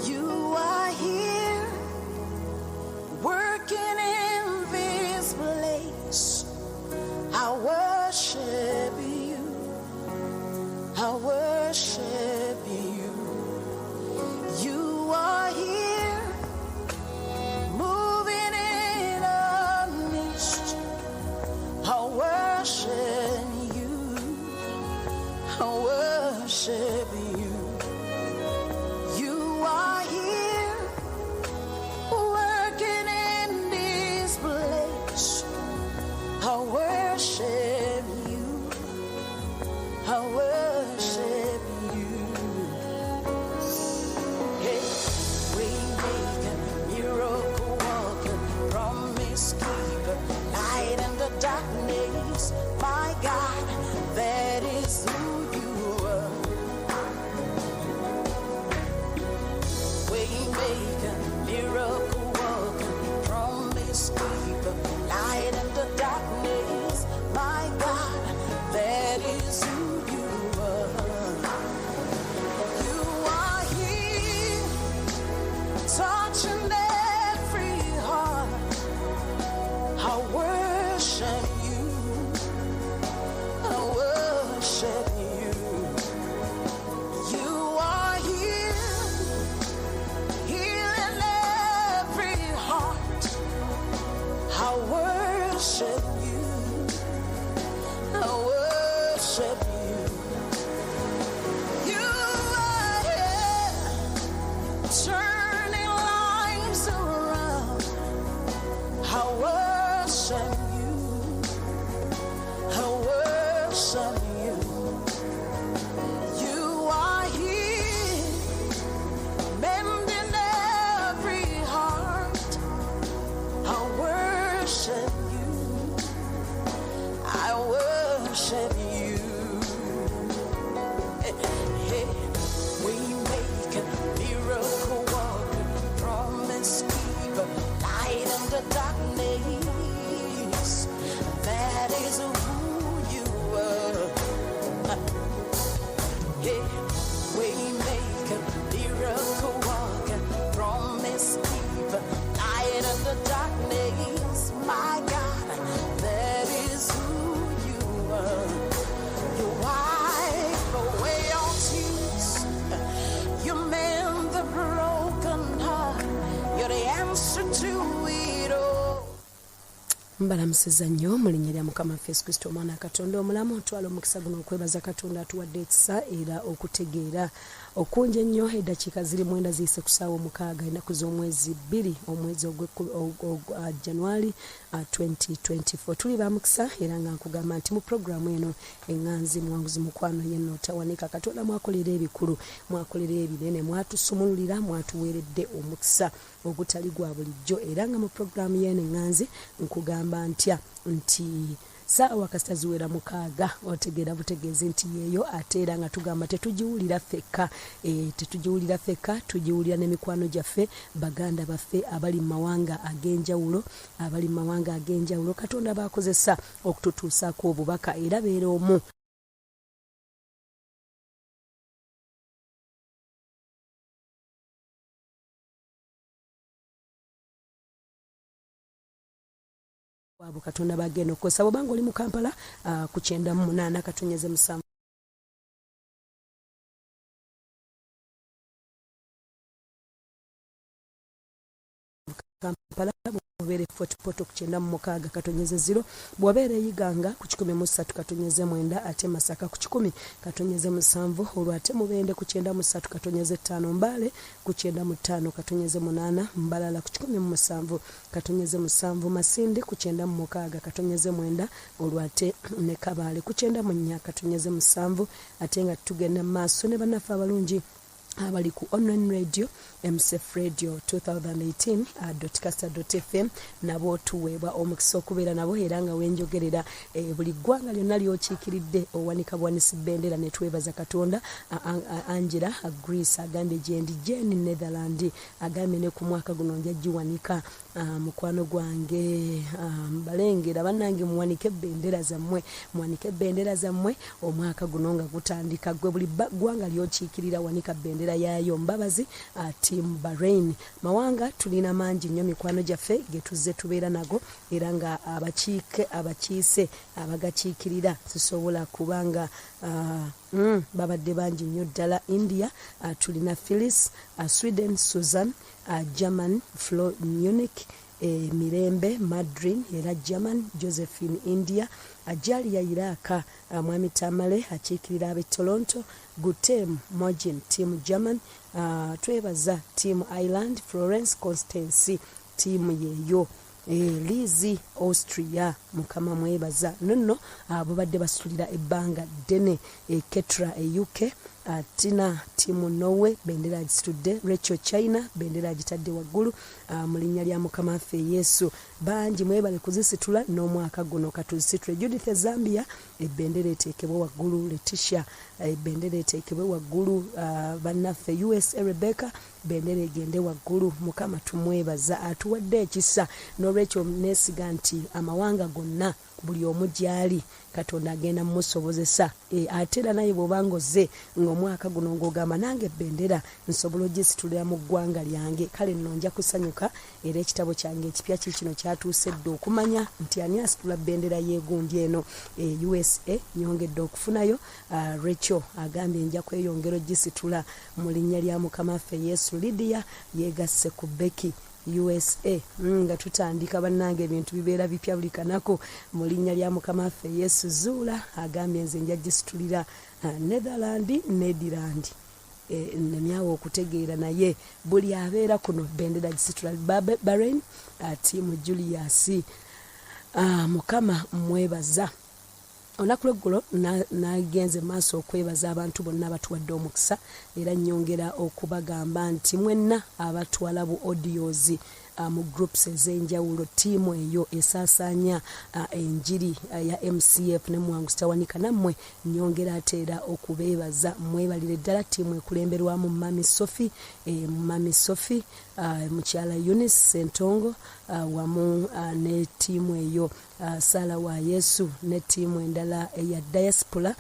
You are here, working in this place. I worship you. I worship you. You are here, moving in our midst. I worship you. I worship you. You are here, working in this place. I worship you. I worship you. Hey, we make a miracle worker, promise keeper, light in the darkness. My God, that is who you are. Waymaker, miracle worker, promise keeper, light in the darkness. My God, that is who you are. You are here, touching every heart. I worship you. I worship you. You are here, healing every heart. I worship you. I worship you. You are here, turning lives around. I worship you. I worship you. You are here, mending every heart. I worship you. I worship you. Hey, we make a miracle worker, promise keeper, light in the darkness. That is who you are. Yeah, we make a miracle worker, promise keeper, light in the darkness. My God, that is who you are. You wipe away all tears. You mend the broken heart. You're the answer to it all. Mbalamusiza nnyo mu linnya lya Mukama waffe Yesu Kristo, omwana wa Katonda omulamu. Otwala omukisa guno okwebaza Katonda atuwadde ekisa era okutegeera okungi ennyo. Eddakiika ziri 9 ziyise ku ssaawa 6, ennaku z'omwezi 2, omwezi Januari 2024. Tuli ba mukisa era nga nkugamba nti mu puroguramu eno Eŋŋanzi Muwanguzi Mukwano yenna otawanika. Katonda mwakolera ebikulu, mwakolera ebinene, mwatusumululira, mwatuweeredde omukisa ogutali gwa bulijjo. Era nga mu puroguramu y'eno Eŋŋanzi nkugamba ntya nti saawa kasita ziwera 6, otegeera butegeezi nti yeeyo. Ate era nga tugamba tetugiwulira ffekka, tetugiwulira ffekka, tugiwulira n'emikwano gyaffe, baganda baffe abali mu mawanga ag'enjawulo, abali mu mawanga ag'enjawulo Katonda bakozesa okututuusaako obubaka. Era beera omu abo Katonda bagenda okukozesa. Bwobanga oli mu Kampala, ku 98.7 Kampala, bw'obeera e Fort Portal ku 96.0, bw'obeera e Iganga ku 103.9, ate Masaka ku 100.7, olwo ate Mubende ku 93.5, Mbale ku 95.8, Mbarara ku 107.7, Masindi ku 96.9, olwo ate ne Kabaale ku 94.7. Ate nga tugenda mu maaso ne bannaffe abalungi abali ku online radio, MCF Radio 2018 .caster.fm, nabo tuweebwa omukisa okubeera nabo. Era nga wenjogerera, buli ggwanga lyonna lyokiikiridde owanika bwanisi bendera ne twebaza Katonda. Angela Greece agambye gyendi, Jane Netherland agambye ne ku mwaka guno nja giwanika. Mukwano gwange, balengera bannange, muwanike bendera zammwe, muwanike bendera zammwe omwaka guno nga gutandika. Gwe buli ggwanga lyokiikirira wanika bendera. bendera yaayo. Mbabazi, team Bahrain. Mawanga tulina mangi nnyo, mikwano gyaffe getuzze tubeera nago, era nga abakiike abakiise abagakiikirira sisobola kubanga babadde bangi nnyo ddala. India, tulina Phyllis, Sweden Susan, German Flo, Munich Mirembe Madrin, era German Josephine, India Ajalia, Iraka Mwami Tamale akiikirira ab'e Toronto, Gutem Mogin, team German. Twebaza team Ireland, Florence Constancy, tiimu yeeyo. Lizi Austria, Mukama mwebaza nonno abo badde basitulira ebbanga ddene. Ketra e UK, Tina team Norway, bendera agisitudde. Rachel China, bendera agitadde waggulu mu linnya lya Mukama waffe Yesu. Bangi mwebale kuzisitula, n'omwaka guno katuzisitule. Judith e Zambia, ebendera eteekebwe waggulu. Letitia, ebendera eteekebwe waggulu. Bannaffe USA, Rebecca, bendera egende waggulu. Mukama tumwebaza atuwadde ekisa. N'olwekyo neesiga nti amawanga gonna buli omu gyali Katonda agenda mumusobozesa. Ate era naye bw'obanga ozze ng'omwaka guno ng'ogamba nange bendera nsobola ogisitulira mu ggwanga lyange, kale nno nja kusanyuka. Era ekitabo kyange ekipya kiikino kyatuuse dda okumanya nti ani asitula bendera y'egundi eno. USA nyongedde okufunayo Rachel agambye nja kweyongera ogisitula mu linnya lya Mukama waffe Yesu. Lydia yegasse ku Becky USA. Nga tutandika bannange, ebintu bibeera bipya buli kanaku mu linnya lya Mukama waffe Yesu. Zuula agambye nze nja gisitulira Netherland, Nederland, nemyawo okutegeera, naye buli abeera kuno bendera gisitula. Bahrain, team Julius. Mukama mwebaza. Olunaku lweggulo nagenze maaso okwebaza abantu bonna abatuwadde omukisa, era nnyongera okubagamba nti mwenna abatwala bu audios mu groups ez'enjawulo, ttiimu eyo esaasaanya enjiri ya MCF ne Muwanguzi Tawanika, nammwe nnyongera ate era okubeebaza. Mwebalire ddala ttiimu ekulemberwamu Mami Sophie, Mami Sophie, mukyala Eunice Sentongo, wamu ne ttiimu eyo Sala wa Yesu, ne ttiimu endala eya diaspora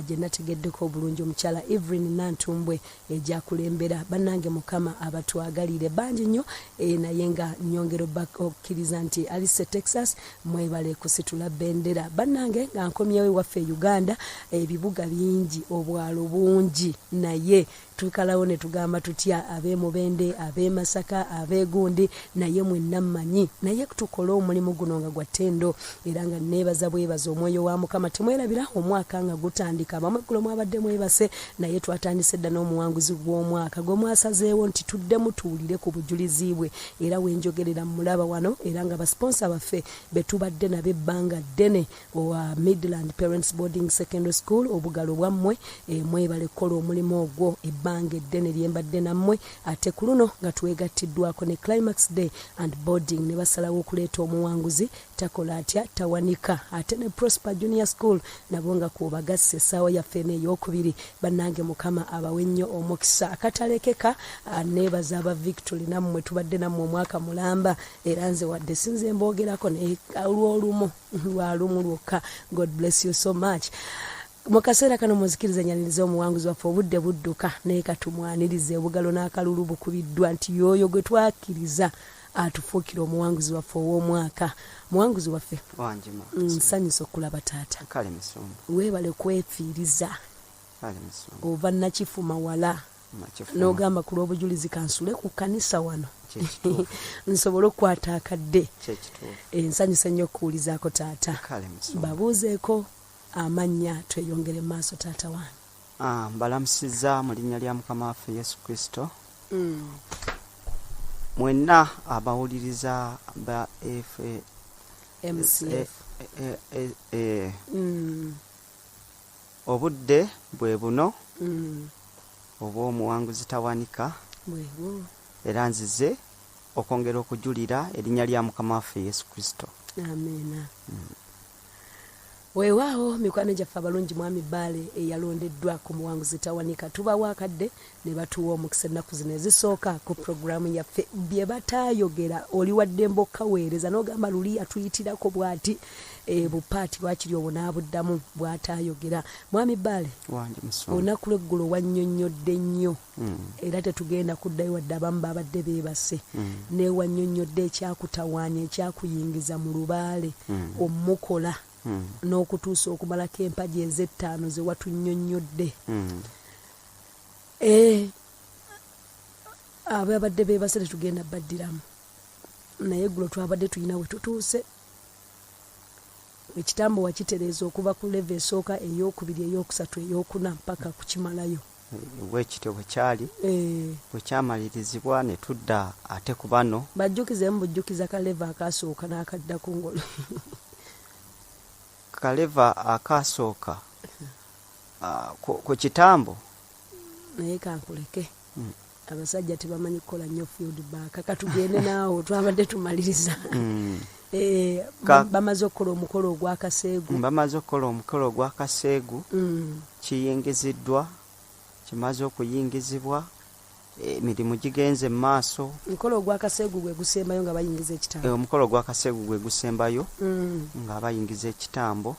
gye nategeddeko obulungi omukyala Evelyn Nantumbwe egyakulembera. Bannange, Mukama abatwagalire bangi nnyo. Naye nga nyongera okukkiriza nti Alice Texas, mwebale kusitula bendera. Bannange, nga nkomyewo ewaffe e Uganda, ebibuga bingi, obwalo bungi, naye tukalawo ne tugamba tutya ab'e Mubende, ab'e Masaka, ab'egundi, naye mwenna mmanyi, naye tukole omulimu guno nga gwa ttendo, era nga neebaza bwebaza omwoyo wa Mukama. Temwerabira omwaka nga gutandika, abamu eggulo mwabadde mwebase, naye twatandise dda n'omuwanguzi gw'omwaka gwe mwasazeewo nti tuddemu tuwulire ku bujulizi bwe, era wenjogerera mulaba wano, era nga basponsa baffe be tubadde nabo ebbanga ddene, owa Midland Parents Boarding Secondary School, obugalo bwammwe. Mwebale kukola omulimu ogwo ebbanga eddene lyembadde nammwe. Ate ku luno nga twegattiddwako ne Climax Day and Boarding, ne basalawo okuleeta omuwanguzi takola atya, tawanika. Ate ne Prosper Junior School nabo nga kwobagasse essaawa yaffe eno eyokubiri. Bannange, Mukama abawe nnyo omukisa akatalekeka. Neebaza aba Victory, nammwe tubadde nammwe omwaka mulamba, era nze wadde sinze mboogerako, naye olwolumu lwalumu lwokka. God bless you so much. Mu kaseera kano muzikiriza nyaniriza omuwanguzi waffe. Obudde budduka, naye katumwanirize. Obugalo n'akalulu bukubiddwa nti y'oyo gwe twakkiriza atufuukira omuwanguzi waffe ow'omwaka. Muwanguzi waffe, Wanjima. Nsanyusa okulaba, taata. Kale musumba. Weebale kwefiiriza. Kale musumba. Ova Nakifuma wala. Nakifuma. N'ogamba ku lw'obujulizi kansule ku kkanisa wano Kyekituufu. nsobole okukwata akadde. Kyekituufu. Nsanyusa nnyo okukuwulizaako, taata. Kale musumba. Babuuzeeko amannya, tweyongere mu maaso, taata wange. Ah, mbalamusizza mu linnya lya Mukama waffe Yesu Kristo. Mwenna abawuliriza ba F MCF. E, obudde bwe buno obw'omuwanguzi tawanika, Bwebwo. era nzize okwongera okujulira erinnya lya Mukama waffe Yesu Kristo. Amiina. Weewaawo mikwano gyaffe abalungi, Mwami Bbaale eyalondeddwa ku Muwanguzi Tawanika, tubawa akadde ne batuwa omukisa ennaku zino ezisooka ku puroguramu yaffe. Bye bataayogera oli waddembe okukaweereza n'ogamba luli yatuyitirako bw'ati, bupaati lwakiri obwo n'abuddamu bw'ataayogera. Mwami Bbaale, Wange musumba. olunaku lw'eggulo wannyonnyodde nnyo era tetugenda kuddayo wadde abamu babadde beebase. Ne wannyonnyodde ekyakutawaanya, ekyakuyingiza mu lubaale omukola n'okutuusa okumalako empagi ez'ettaano ze watunnyonnyodde. Ababadde beebase tetugenda baddiramu, naye eggulo twabadde tulina we tutuuse. Ekitambo wakitereeza okuva ku level esooka, ey'okubiri, ey'okusatu, ey'okuna, mpaka kukimalayo. Bwekityo bwe kyali. Bwe kyamalirizibwa ne tudda ate ku bano. Bajjukizeemu bujjukiza ka level akasooka n'akaddako ngolo. Ka level akasooka ku kitambo. Naye kankuleke, abasajja tebamanyi kukola nnyo feedback. Katugende naawo twabadde tumaliriza. Bamaze okukola omukolo ogwakaseegu. Bamaze okukola omukolo ogwakaseegu. Kiyingiziddwa, kimaze okuyingizibwa, emirimu gigenze mu maaso. Omukolo ogwakaseegu gwe gusembayo nga bayingiza ekitambo. Omukolo ogwakaseegu gwe gusembayo nga bayingiza ekitambo.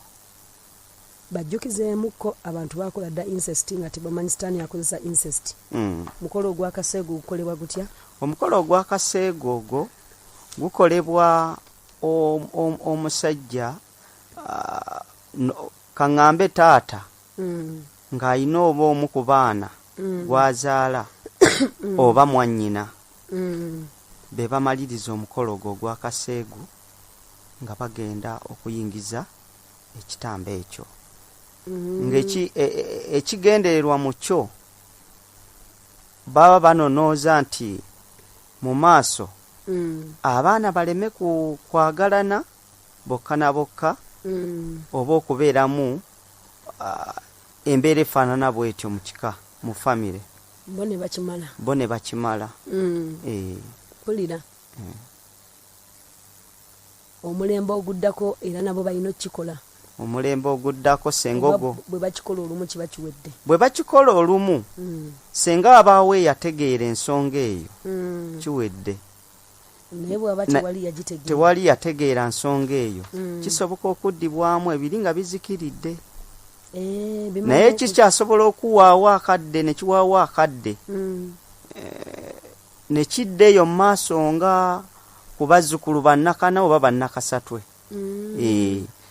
Bajjukizeemukko abantu bakola dda incest nga tebamanyi Sitaani akozesa incest. Mukolo ogwakaseegu gukolebwa gutya? Omukolo ogwakaseegu ogwo gukolebwa omusajja, kaŋŋambe taata, ng'alina oba omu ku baana gw'azaala oba mwannyina, be bamaliriza omukolo ogwo ogwakaseegu nga bagenda okuyingiza ekitambo ekyo, ng'ekigendererwa mu kyo baba banonooza nti mu maaso abaana baleme kwagalana bokka na bokka oba okubeeramu embeera efaanana bwetyo mu kika, mu famire. Bo ne bakimala. Bo ne bakimala. Mpulira omulembe oguddako era nabo balina okukikola. Omulembe oguddako senga ogwo bwe bakikola olumu kiba kiwedde. Bwe bakikola olumu, senga abaawo eyategeera ensonga eyo, kiwedde. Naye bwaba tewali yagitegeera, tewali yategeera nsonga eyo, kisoboka okuddibwamu ebiri nga bizikiridde. Naye kikyasobola okuwaawo akadde ne kiwaawo akadde ne kidda eyo mu maaso nga ku bazzukulu bannakana oba bannakasatwe.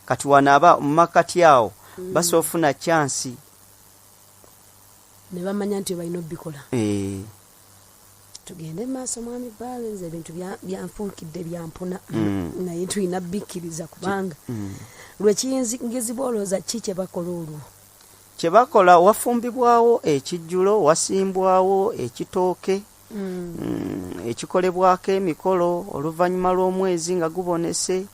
Kati wano aba mu makkati awo basobola ofuna chance ne bamanya nti balina obikola. Tugende maaso, Mwami Bbaale. Nze ebintu byanfuukidde byampuna, naye tulina bikkiriza kubanga lwekiyingizibwa olowooza ki kye bakola olwo? Kye bakola, wafumbibwawo ekijjulo, wasimbwawo ekitooke ekikolebwako emikolo oluvannyuma lw'omwezi nga gubonese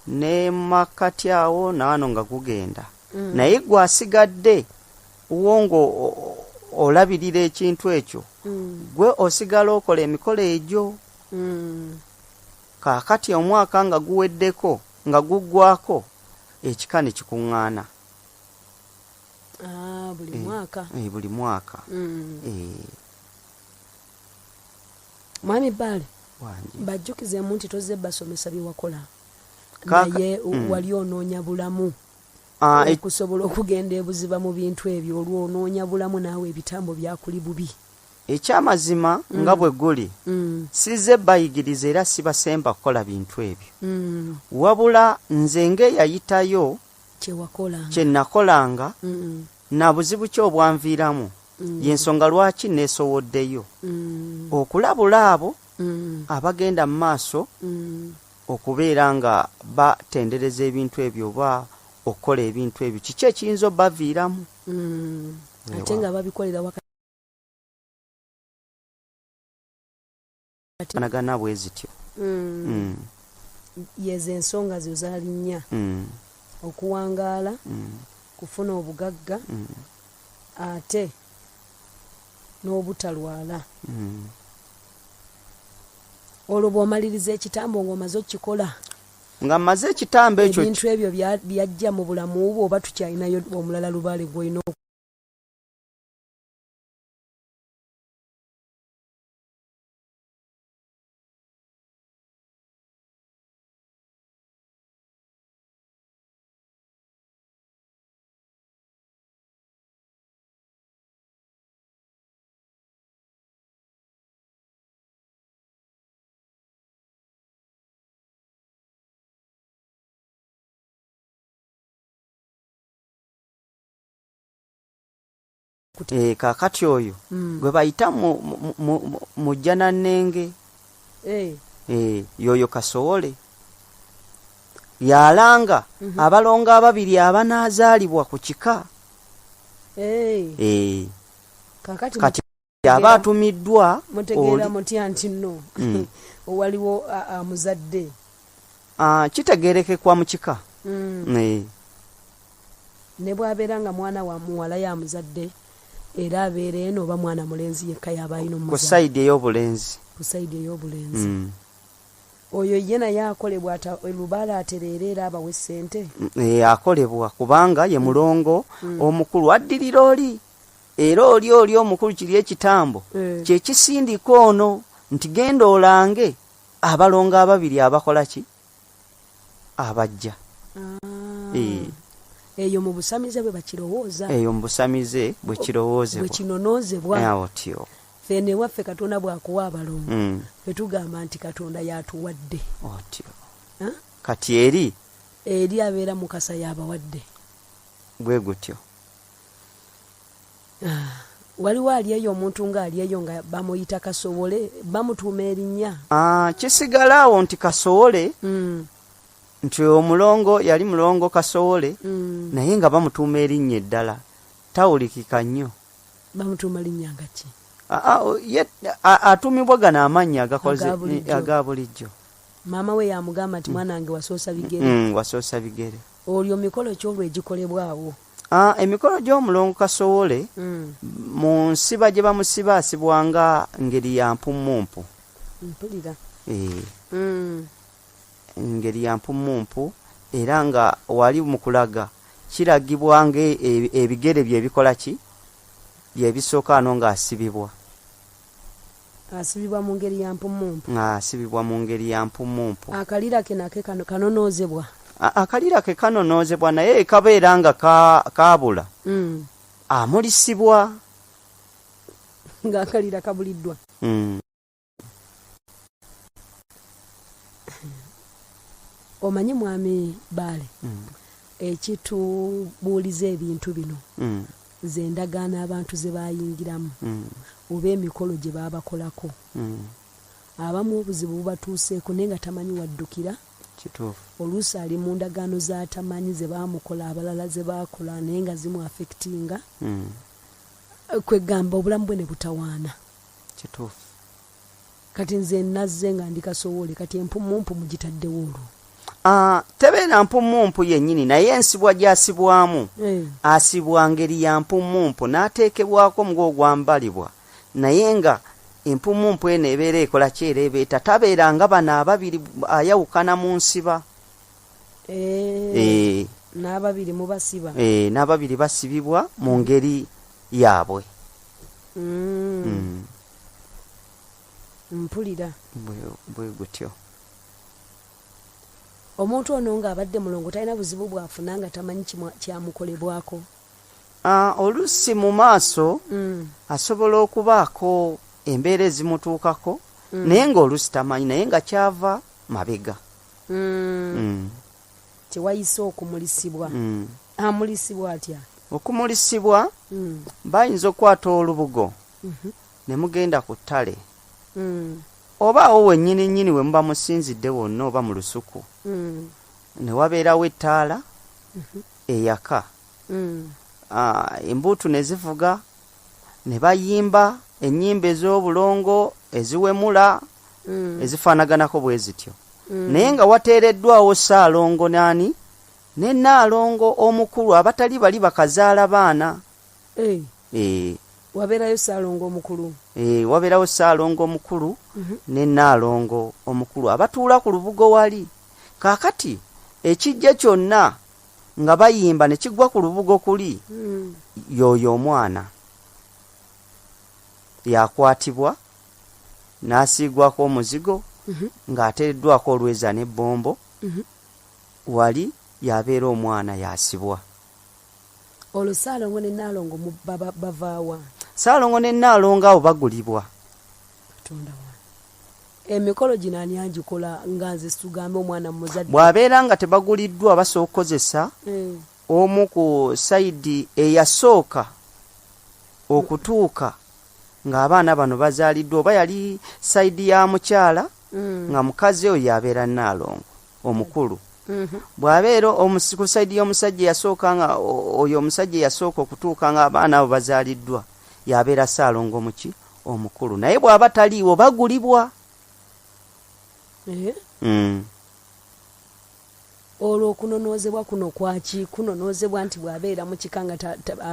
ne makkati awo naano nga gugenda. Naye gwe asigadde wo nga olabirira ekintu ekyo, gwe osigala okola emikolo egyo. Kaakati omwaka nga guweddeko, nga guggwako, ekika ne kikuŋŋaana. Ah, buli mwaka. Buli mwaka. Mwami Bbaale, Wangi. bajjukizeemu nti tozze basomesa bye wakola, naye wali onoonya bulamu okusobola okugenda ebuziba mu bintu ebyo. Olwo onoonya bulamu, naawe ebitambo byakuli bubi. Ekyamazima nga bwe guli, sizze bayigiriza era sibasemba kukola bintu ebyo, wabula nze ng'eyayitayo kyewakolanga, kye nakolanga na buzibu ki obwanviiramu, y'ensonga lwaki neesowoddeyo okulabula abo abagenda mu maaso okubeera nga batendereza ebintu ebyo oba okukola ebintu ebyo, kiki ekiyinza obbaviiramu. Ate nga babikolera wakati Nagana bwe zityo. Yezo ensonga zo zaali nnya: okuwangaala, kufuna obugagga, ate n'obutalwala. Olwo bw'omaliriza ekitambo ng'omaze okukikola, Nga mmaze ekitambo ekyo. Ebintu ebyo byajja mu bulamu bwo oba tukyalinayo omulala lubaale gw'olina Kaakati oyo gwe bayita mujjanannenge. Yoyo Kasowole yalanga abalongo ababiri abanaazaalibwa ku kika. Kaakati Kati aba atumiddwa. Mutegeera mutya nti nno waliwo amuzadde? Ah, kitegeerekekwa mu kika. Ne bw'abeera nga mwana wa muwala yamuzadde, era abeera eno, oba mwana mulenzi yekka yaba alina ku omuzaala? Side ey'obulenzi. Ku side ey'obulenzi. Oyo ye naye akolebwa lubaale atereera era abawe ssente? Akolebwa kubanga ye mulongo omukulu addirira oli, era oli omukulu kiri ekitambo kyekisindika ono nti genda olange abalongo ababiri abakola ki, abajja. Eyo mu busamize bwe bakirowooza. Eyo mu busamize bwe Bwe kirowoozebwa. Kinonoozebwa. Otyo. Ffene ewaffe Katonda bw'akuwa abalongo, ffe tugamba nti Katonda yatuwadde. Otyo. Ah? Kati eri Eri abeera Mukasa yabawadde. Bwe gutyo. Waliwo ali eyo omuntu ng'ali eyo nga bamuyita Kasobole, bamutuuma erinnya? Ah, kisigala awo nti Kasowole, nti omulongo yali mulongo Kasowole, naye nga bamutuuma erinnya eddala, tawulikika nnyo. Bamutuuma linnya nga ki? Ye atuumibwa gano amannya agakoze Aga bulijjo. Aga bulijjo. Maama we yamugamba nti mwana wange wasoosa bigere. Wasoosa bigere. Olyo mikolo kyolwo egikolebwawo? Ah, emikolo gy'omulongo Kasowole, mu nsiba gye bamusiba, asibwa nga ngeri ya mpumumpu. Mpulira. Engeri ya mpumumpu, era nga wali mu kulaga kiragibwa nga ebigere bye bikola ki, byebisooka ano ng'asibibwa. Asibibwa mu ngeri ya mpumumpu. Ng'asibibwa mu ngeri ya mpumumpu. Akalira ke nake kano kanonoozebwa? Akalira ke kanonoozebwa, naye kabeera nga kaabula, amulisibwa. Ng'akalira kabuliddwa. Omanyi mwami Baale, ekitubuuliza ebintu bino, ze ndagaano abantu ze bayingiramu oba emikolo gye babakolako. Abamu obuzibu bubatuuseeko naye nga tamanyi waddukira. Oluusi ali mu ndagaano z'atamanyi ze baamukola, abalala ze baakola, naye nga zimu affectinga, kwegamba obulamu bwe ne butawaana. Kati nze nazze nga ndi Kasowole, kati empumumpu mugitaddewo olwo? Ah, tebeera mpumumpu yennyini, naye ensibwa gy'asibwamu, asibwa ngeri ya mpumumpu n'ateekebwako ng'ogwambalibwa, naye nga empumumpu eno ebeera ekola kyereebeeta, tabeera nga bano ababiri, ayawukana mu nsiba. N'ababiri mubasiba? N'ababiri basibibwa mu ngeri yaabwe. Mpulira. Bwe gutyo. Omuntu ono ng'abadde mulongo talina buzibu bw'afuna nga tamanyi kyamukolebwako? Ah, oluusi mu maaso asobola okubaako embeera ezimutuukako, naye ng'oluusi tamanyi, naye nga kyava mabega. Tewayise okumulisibwa? Amulisibwa atya? Okumulisibwa, bayinza okukwata olubugo ne mugenda ku ttale, oba awo wennyini nnyini we muba musinzidde wonna, oba mu lusuku, ne wabeerawo ettaala eyaka. Ah, embuutu ne zivuga ne bayimba ennyimba ez'obulongo eziwemula, ezifaanaganako bwe zityo, naye nga wateereddwawo Ssaalongo naani ne Nnaalongo omukulu, abatali bali bakazaala baana. Wabeerayo Ssaalongo omukulu? Wabeerawo Ssaalongo omukulu ne Nnaalongo omukulu abatuula ku lubugo wali. Kaakati ekijja kyonna nga bayimba ne kigwa ku lubugo kuli, y'oyo omwana yakwatibwa n'asiigwako omuzigo ng'ateereddwako olweza n'ebbombo, wali y'abeera omwana y'asibwa. Olwo Ssaalongo ne Nnaalongo bava wa? Ssaalongo ne Nnaalongo abo bagulibwa. Katonda wange. Emikolo gino ani agikola nga nze tugambe omwana muzadde? Bw'abeera nga tebaguliddwa basobola okukozesa omu ku sayidi eyasooka okutuuka ng'abaana bano bazaaliddwa, oba yali sayidi ya mukyala nga mukazi oyo y'abeera Nnaalongo omukulu. Bw'abeera ku sayidi y'omusajja eyasooka nga oyo omusajja eyasooka okutuuka ng'abaana abo bazaaliddwa y'abeera Ssaalongo muki omukulu. Naye bw'aba taliiwo bagulibwa. Olwo okunonoozebwa kuno kwaki? Kunonoozebwa nti bw'abeera mu kika nga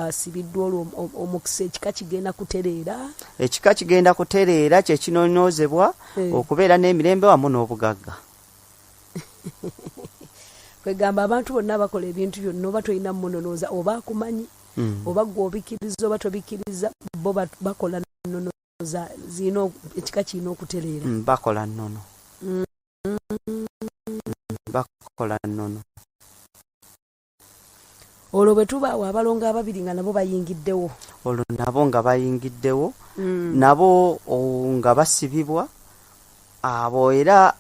asibiddwa olwo omukisa ekika kigenda kutereera? Ekika kigenda kutereera kye kinonoozebwa okubeera n'emirembe wamu n'obugagga. Kwegamba abantu bonna abakola ebintu byonna oba tolina munonooza oba akumanyi, oba ggwe obikkiriza oba tobikkiriza, bo bakola nnono zirina ekika kirina okutereera. Bakola nnono. Bakola nnono. Olwo bwe tubaawo abalongo ababiri nga nabo bayingiddewo. Olwo nabo nga bayingiddewo, nabo nga basibibwa, abo era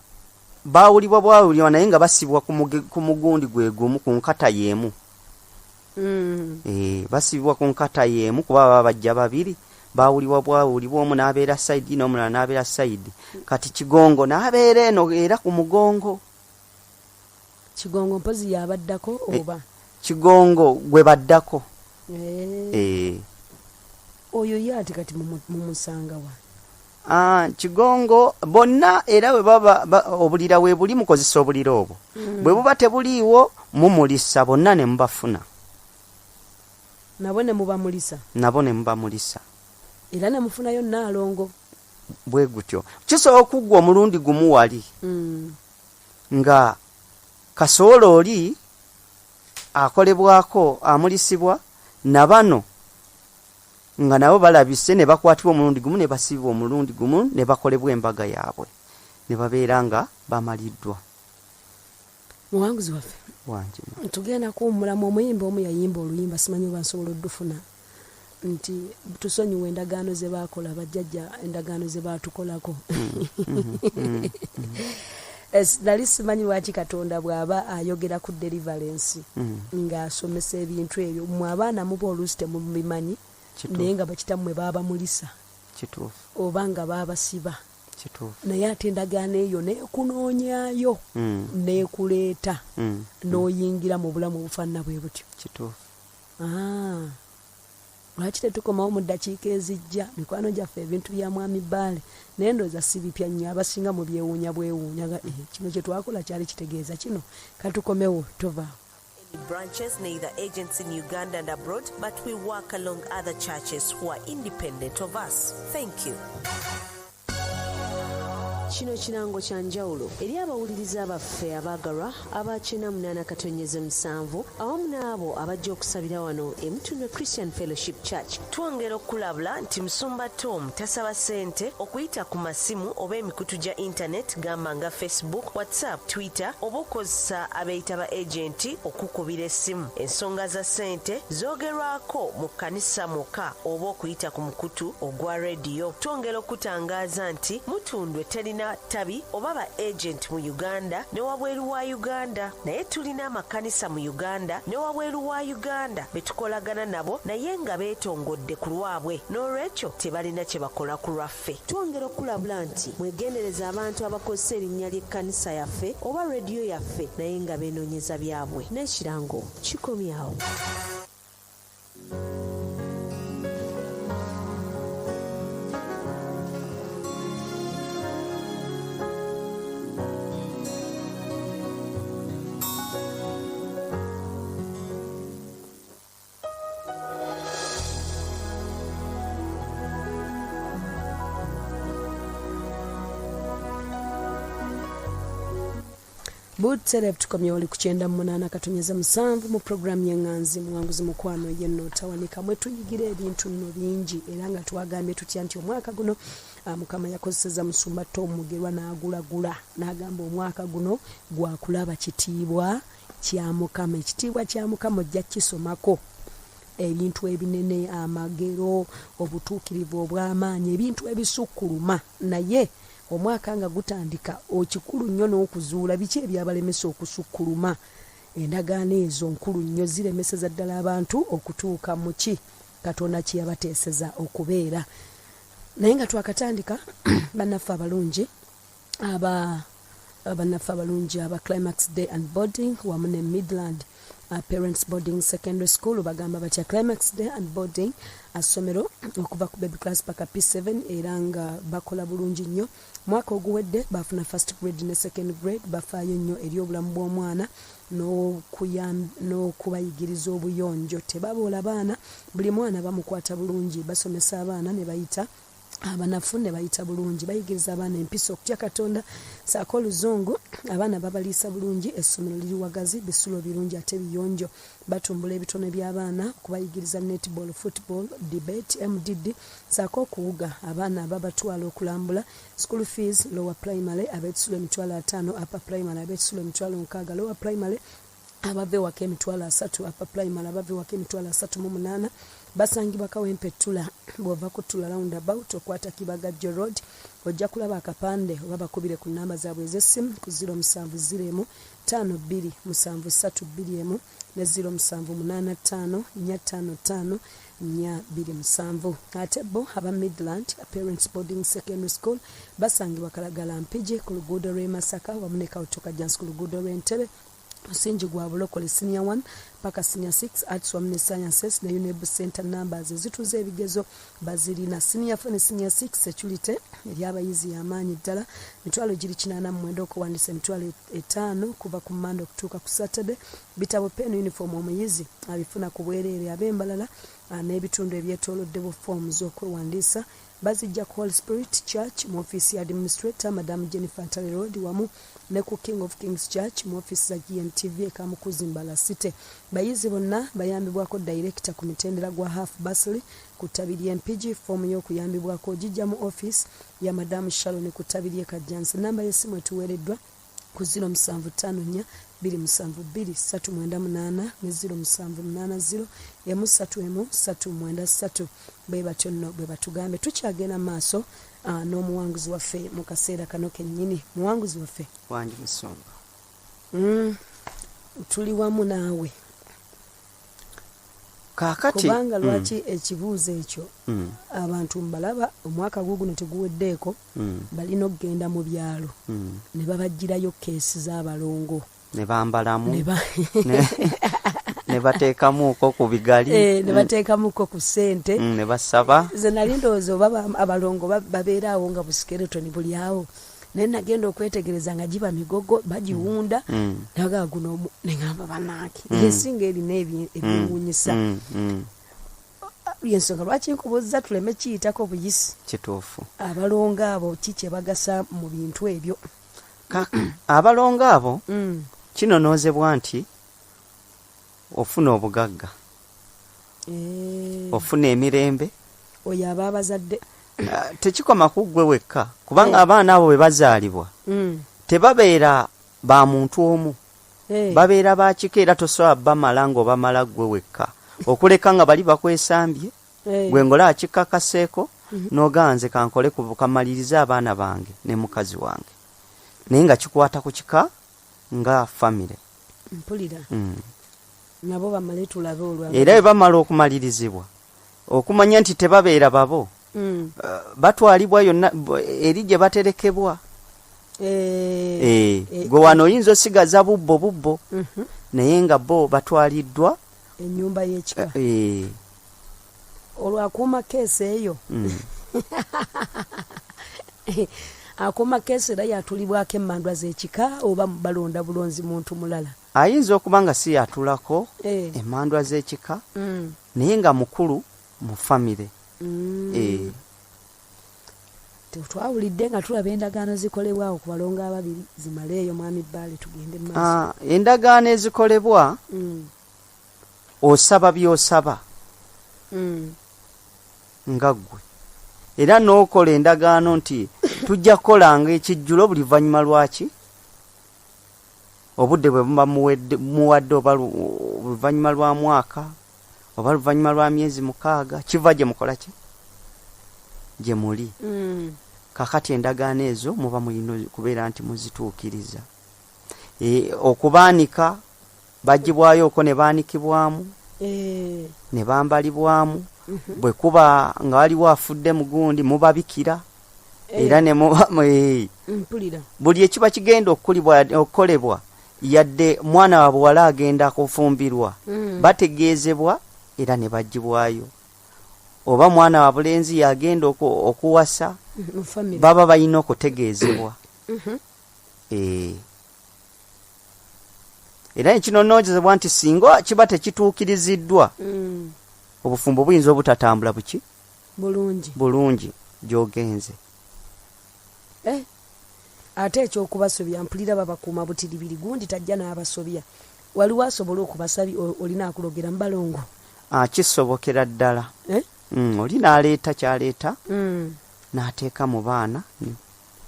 baawulibwa bwawulibwa naye nga basibwa ku mugundi gwe gumu ku nkata y'emu. Basibibwa ku nkata y'emu kuba baba bajja babiri, baawulibwa bwawulibwa omu n'abeera sayidi n'omulala n'abeera sayidi. Kati Kigongo n'abeera eno era ku mugongo. Kigongo mpozi y'abaddako oba? Kigongo gwe baddako. Oyo ye ate kati mumusanga wa? Kigongo bonna era bwe baba obulira we buli mukozesa obulira obwo. Bwe buba tebuliiwo mumulisa bonna ne mubafuna. Nabo ne mubamulisa? Nabo ne mubamulisa. Era ne mufunayo Nnaalongo? Bwe gutyo. Kisobola okuggwa omulundi gumu wali. Nga kasowole oli akolebwako amulisibwa na bano nga nabo balabise ne bakwatibwa omulundi gumu ne basibibwa omulundi gumu ne bakolebwa embaga yaabwe ne babeera nga bamaliddwa. Muwanguzi waffe, Wangi. Tugenda kuwummulamu. Omuyimbi omu yayimba oluyimba, simanyi oba nsobola oddufuna, nti tusonyiwe endagaano ze baakola bajjajja, endagaano ze baatukolako. Nali simanyi lwaki Katonda bw'aba ayogera ku deliverance ng'asomesa ebintu ebyo. Mmwe abaana muba oluusi temubimanyi, naye nga bakitammwe baabamulisa. Oba nga baabasiba. Naye ate endagaano eyo n'ekunoonyaayo, n'ekuleeta, n'oyingira mu bulamu obufaanana bwe butyo. Lwaki tetukomawo mu ddakiika ezijja? Mikwano gyaffe, ebintu bya Mwami Bbaale naye ndowooza si bipya nnyo, abasinga mubyewuunya bwewuunya nga kino kye twakola kyali kitegeeza kino. Katukomewo, tovaawo. Any branches, neither agents in Uganda and abroad, but we work along other churches who are independent of us. Thank you. Kino kirango kya njawulo eri abawuliriza baffe abaagalwa aba 98.7 awamu n'abo abajja okusabira wano e Mutundwe Christian Fellowship Church. Twongera okukulabula nti Musumba Tom tasaba ssente okuyita ku masimu oba emikutu gya internet gamba nga Facebook, WhatsApp, Twitter oba okukozesa abeeyita ba agenti okukubira essimu. Ensonga za ssente zoogerwako mu kkanisa mwokka oba okuyita ku mukutu ogwa rediyo. Twongera okukutangaaza nti Mutundwe terina ttabi oba ba agent mu Uganda ne wabweru wa Uganda. Naye tulina amakanisa mu Uganda ne wabweru wa Uganda be tukolagana nabo naye nga beetongodde ku lwabwe n'olwekyo tebalina kye bakola ku lwaffe. Twongera okukulabula nti mwegendereze abantu abakozesa erinnya ly'ekkanisa yaffe oba rediyo yaffe naye nga beenoonyeza byabwe. N'ekirango kikomye awo. Butereevu tukomyewo oli ku 98.7 mu puroguramu y'eŋŋanzi muwanguzi mukwano yenno otawanika mwe tuyigira ebintu nno bingi era nga twagambye tutya nti omwaka guno Mukama yakozeseza musumba Tom Mugerwa n'agulagula n'agamba omwaka guno gwakulaba kitiibwa kya Mukama. Ekitiibwa kya Mukama ojja kukisomako ebintu ebinene, amagero, obutuukirivu obw'amaanyi, ebintu ebisukkuluma. Naye omwaka nga gutandika, okikulu nnyo n'okuzuula biki ebyabalemesa okusukkuluma. Endagaano ezo nkulu nnyo, ziremeseza ddala abantu okutuuka mu ki Katonda kye yabateeseza okubeera. Naye nga twakatandika, bannaffe abalungi aba bannaffe abalungi aba Climax Day and Boarding wamu ne Midland Parents Boarding Secondary School bagamba batya? Climax Day and Boarding assomero okuva ku baby class paka P7 era nga bakola bulungi nnyo. Mwaka oguwedde baafuna first grade ne second grade. Bafaayo nnyo eri obulamu bw'omwana n'okubayigiriza obuyonjo. Tebaboola baana, buli mwana bamukwata bulungi. Basomesa abaana ne bayita abanafu ne bayita bulungi. Bayigiriza abaana empisa, okutya Katonda saako oluzungu. Abaana babaliisa bulungi. Essomero liri wagazi, bisulo birungi ate biyonjo. Batumbula ebitone by'abaana okubayigiriza netball, football, debate, MDD saako okuwuga. Abaana babatwala okulambula. School fees: lower primary ab'ekisulo 50,000, upper primary ab'ekisulo 60,000, lower primary abava ewaka 30,000, upper primary abava ewaka 38,000. Basangibwa Kawempe Ttula. Bw'ova ku Ttula roundabout okwata Kibagajjo Road ojja kulaba akapande, oba bakubire ku nnamba zaabwe ez'essimu ku 0701 52 7321 ne 0785 455 427. Ate bo aba Midland Parents Boarding Secondary School basangibwa Kalagala Mpigi ku luguudo lw'e Masaka wamu ne Kautoka Kajjansi ku luguudo lw'Entebe. Musingi gwa bulokole, senior 1 paka senior 6, arts wamu ne sciences ne UNEB center numbers ezituuza ebigezo bazirina. Senior 4 ne senior 6, security eri abayizi y'amaanyi ddala. 89,000 okuwandiisa, 50,000 kuva ku Mande okutuuka ku Saturday. Bitabo, pen, uniform omuyizi abifuna ku bwereere. Ab'embalala n'ebitundu ebyetoolodde, bu foomu z'okwewandiisa bazijja ku Holy Spirit Church mu ofiisi ya administrator Madam Jennifer Ntale Road, wamu ne ku King of Kings Church mu ofiisi za GMTV e Kamukuzi Mbala City. Bayizi bonna bayambibwako director ku mitendera gwa half bursary ku ttabi ly'e Mpigi. Foomu y'okuyambibwako ogijja mu ofiisi ya Madam Sharon ku ttabi ly'e Kajjansi. Namba y'essimu etuweereddwa ku 0754 272 398 ne 0780 131 393. Bwe batyo nno bwe batugambye. Tukyagenda mu maaso n'omuwanguzi waffe mu kaseera kano kennyini. Muwanguzi waffe. Wangi musumba. Tuli wamu naawe. Kaakati Kubanga lwaki ekibuuzo ekyo? Abantu mbalaba omwaka guguno teguweddeeko, balina okugenda mu byalo ne babagirayo keesi z'abalongo. Ne bambalamu ne bateekamuuko ku bigali. Ne bateekamuko ku ssente. Ne basaba. Nze nali ndowooza oba abalongo babeera awo nga busikeretoni buli awo, naye nagenda okwetegereza nga giba migogo bagiwunda. Nagaa guno neŋamba banange, ensi nga erina ebyewuunyisa. Yensonga lwaki nkubuuza tuleme kiyitako buyisi. Kituufu. Abalongo abo ki kye bagasa mu bintu ebyo? Abalongo abo kinonoozebwa nti ofuna obugagga, ofuna emirembe. Oyo aba abazadde. Tekikoma ku ggwe wekka, kubanga abaana abo bwe bazaalibwa tebabeera ba muntu omu, babeera ba kika, era tosobola bamala ng'obamala ggwe wekka, okuleka nga bali bakwesambye. Gwe ngola akikakaseeko n'ogamba nze kankole kamalirize abaana bange ne mukazi wange, naye nga kikwata ku kika nga famire. Mpulira. Nabo bamale tulabe olwa Era bwe bamala okumalirizibwa, okumanya nti tebabeera babo, batwalibwa yonna eri gye baterekebwa. Gwe wano oyinza osigaza bubbo bubbo, naye nga bo batwaliddwa. Ennyumba y'ekika. Olwo akuuma keesi eyo, akuuma keesi era yatulibwako emmandwa z'ekika, oba balonda bulonzi muntu mulala? Ayinza okuba nga si yatulako emmandwa z'ekika, naye nga mukulu mu famire. Twawulidde nga tulaba endagaano zikolebwawo ku balongo ababiri, zimaleeyo mwami Bbaale tugende mu maaso. Endagaano ezikolebwa, osaba by'osaba nga ggwe, era n'okola endagaano nti tujja kukolanga ekijjulo buli luvannyuma lwaki obudde bwe buba muwadde, oba luvannyuma lwa mwaka oba luvannyuma lwa myezi 6, kiva gye mukola ki gye muli. Kakati endagaano ezo muba mulina kubeera nti muzituukiriza. Okubaanika bagibwayo okwo ne baanikibwamu, ne bambalibwamu. Bwe kuba nga waliwo afudde mugundi, mubabikira era ne muba Mpulira. Buli ekiba kigenda okukolebwa, yadde mwana wa buwala agenda kufumbirwa, bategeezebwa era ne bagibwayo. Oba mwana wa bulenzi yagenda okuwasa, Mu family. baba balina okutegeezebwa. Era ekinonoonyezebwa nti singa kiba tekituukiriziddwa, obufumbo buyinza obutatambula buki? Bulungi. Bulungi gy'ogenze. Ate ekyokubasobya mpulira babakuuma butiribiri, gundi tajja n'abasobya. Waliwo asobola okubasabya, olina akulogera mu balongo? Kisobokera ddala. Oli n'aleeta ky'aleeta, n'ateeka mu baana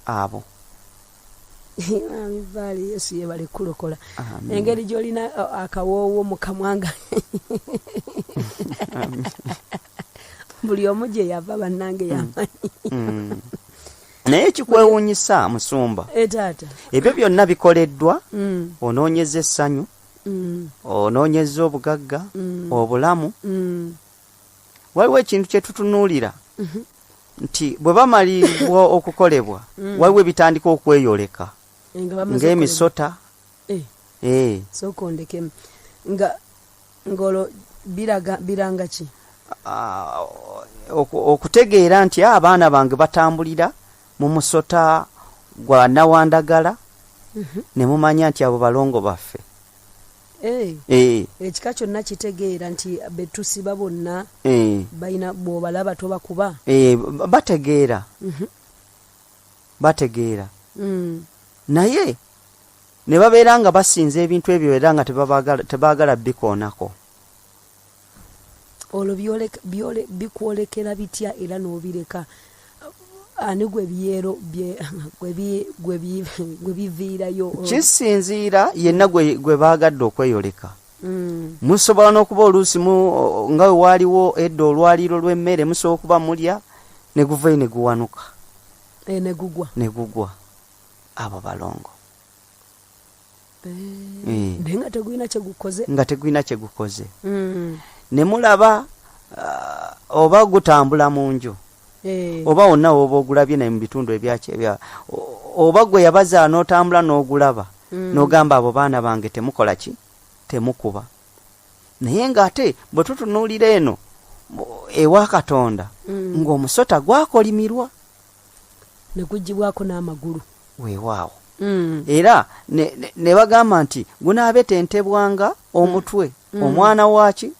abo. Mwami Bbaale, Yesu yeebale kukulokola. Amiina. Engeri gy'olina akawoowo mu kamwa nga buli omu gye yava bannange yamanyi. Naye ekikwewuunyisa musumba, Taata. ebyo byonna bikoleddwa, onoonyeza essanyu, onoonyeza obugagga, obulamu. Waliwo ekintu kye tutunuulira nti bwe bamalibwa okukolebwa, waliwo ebitandika okweyoleka Nga bamaze ng'emisota. okukolebwa. Sooka ondekemu. Nga ng'olwo biranga ki? Okutegeera nti abaana bange batambulira mu musota gwa nawandagala, ne mumanya nti abo balongo baffe. Ekika kyonna kitegeera nti betusiba bonna balina, bw'obalaba tobakuba. Bategeera. Bategeera. Naye ne babeera nga basinza ebintu ebyo era nga tebaagala bikoonako. Olwo bikwolekera bitya era n'obireka? Ani gwe byero gwe biviirayo? Kisinziira yenna gwe baagadde okweyoleka. Musobola n'okuba oluusi nga we waaliwo edda olwaliiro lw'emmere, musobola okuba mulya ne guvayo ne guwanuka. Ne gugwa. Ne gugwa. Abo balongo. Naye nga tegulina kye gukoze. Nga tegulina kye gukoze. Ne mulaba, oba gutambula mu nju. Oba wonna w'oba ogulabye naye mu bitundu ebyaki ebya, oba gwe yabazaala n'otambula n'ogulaba, n'ogamba abo baana bange temukola ki? Temukuba. Naye ng'ate bwe tutunuulira eno ewa Katonda, ng'omusota gwakolimirwa. Ne guggyibwako n'amagulu. Weewaawo. Era ne bagamba nti gunaabetentebwanga omutwe. Omwana waaki?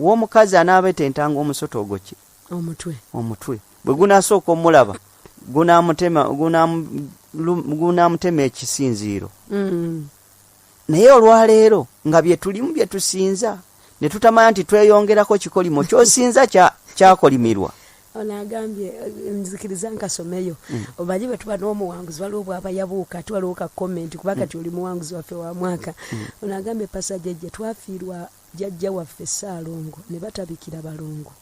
W'omukazi anaabetentanga omusota ogwo ki? Omutwe. Omutwe. Bwe gunaasooka omulaba, gunaamutema ekisinziiro. Naye olwaleero nga bye tulimu bye tusinza, ne tutamanya nti tweyongerako kikolimo ky'osinza kyakolimirwa. Ono agambye, nzikiriza nkasomeyo. Omanyi bwe tuba n'omuwanguzi waliwo bw'aba yabuuka ate waliwo ka comment kuba kati oli muwanguzi waffe wa mwaka. Ono agambye Pastor Jjajja twafiirwa jjajja waffe Ssaalongo ne batabikira balongo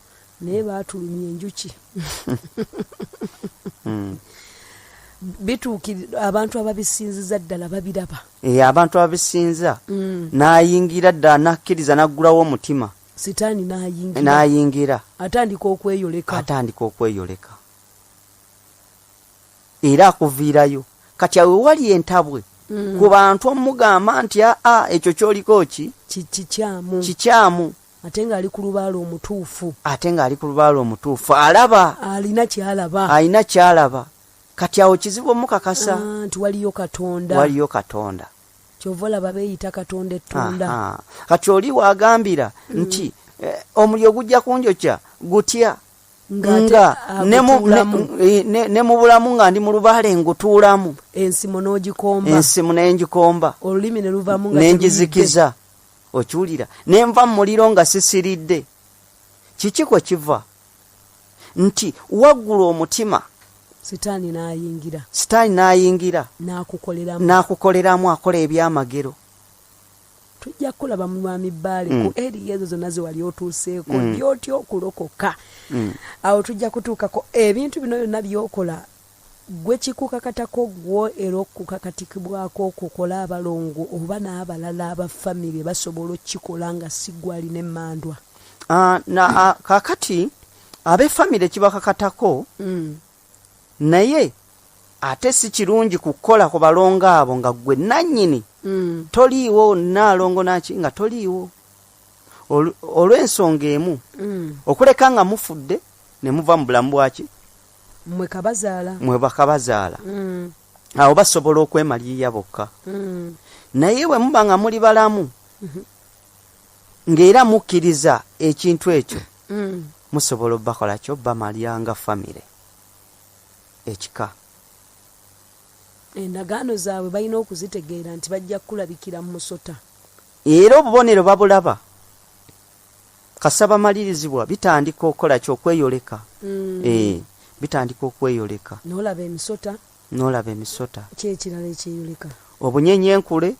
naye baatulumya enjuki. Bituukiri abantu ababisinziza ddala babiraba. Abantu ababisinza n'ayingira ddala n'akkiriza n'aggulawo omutima. Sitaani n'ayingira. N'ayingira. Atandika okweyoleka. Atandika okweyoleka. Era akuviirayo. Kati awo wali entabwe ku bantu omugamba nti aa ekyo ky'oliko ki? Kikyamu. Kikyamu. Ate ng'ali ku lubaale omutuufu. Ate ng'ali ku lubaale omutuufu. Alaba. Alina ky'alaba. Alina ky'alaba. Kati awo kizibu omukakasa. Nti waliyo Katonda. Waliyo Katonda. Ky'ova olaba beeyita Katonda ettunda. Kati oli w'agambira nti omuliro gujja kunjokya gutya? Nga ne mu bulamu nga ndi mu lubaale ngutuulamu. Ensimu n'ogikomba. Ensimu ne ngikomba. Olulimi ne luvaamu nga ne ngizikiza. Okiwulira? Ne nva mu muliro nga sisiridde. Kiki kwe kiva? Nti waggula omutima. Sitaani n'ayingira. Sitaani n'ayingira. N'akukoleramu. N'akukoleramu, akola ebyamagero. Tujja kukulaba Mwami Bbaale ku eriya ezo zonna ze wali otuuseeko, by'otya okulokoka. Awo tujja kutuukako. Ebintu bino byonna by'okola gwe kikukakatako gwo era okukakatikibwako okukola abalongo oba n'abalala aba famire basobola okukikola nga si ggwe alina emmandwa? Kaakati ab'effamire kibakakatako, naye ate si kirungi kukola ku balongo abo nga ggwe nannyini toliiwo, nnaalongo naki nga toliiwo. Olw'ensonga emu, okuleka nga mufudde ne muva mu bulamu bwaki? Mmwe kabazaala. Mmwe bakabazaala. Awo basobola okwemalirira bokka. Naye bwe muba nga muli balamu, ng'era mukkiriza ekintu ekyo, musobola obbakola kyo bamalira nga famire ekika. Endagaano zaabwe balina okuzitegeera nti bajja kukulabikira mu musota. Era obubonero babulaba. Kasita bamalirizibwa bitandika okukola ki? Okweyoleka. Bitandika okweyoleka. N'olaba emisota. N'olaba emisota. Ki ekirala ekyeyoleka? Obunyenyenkule.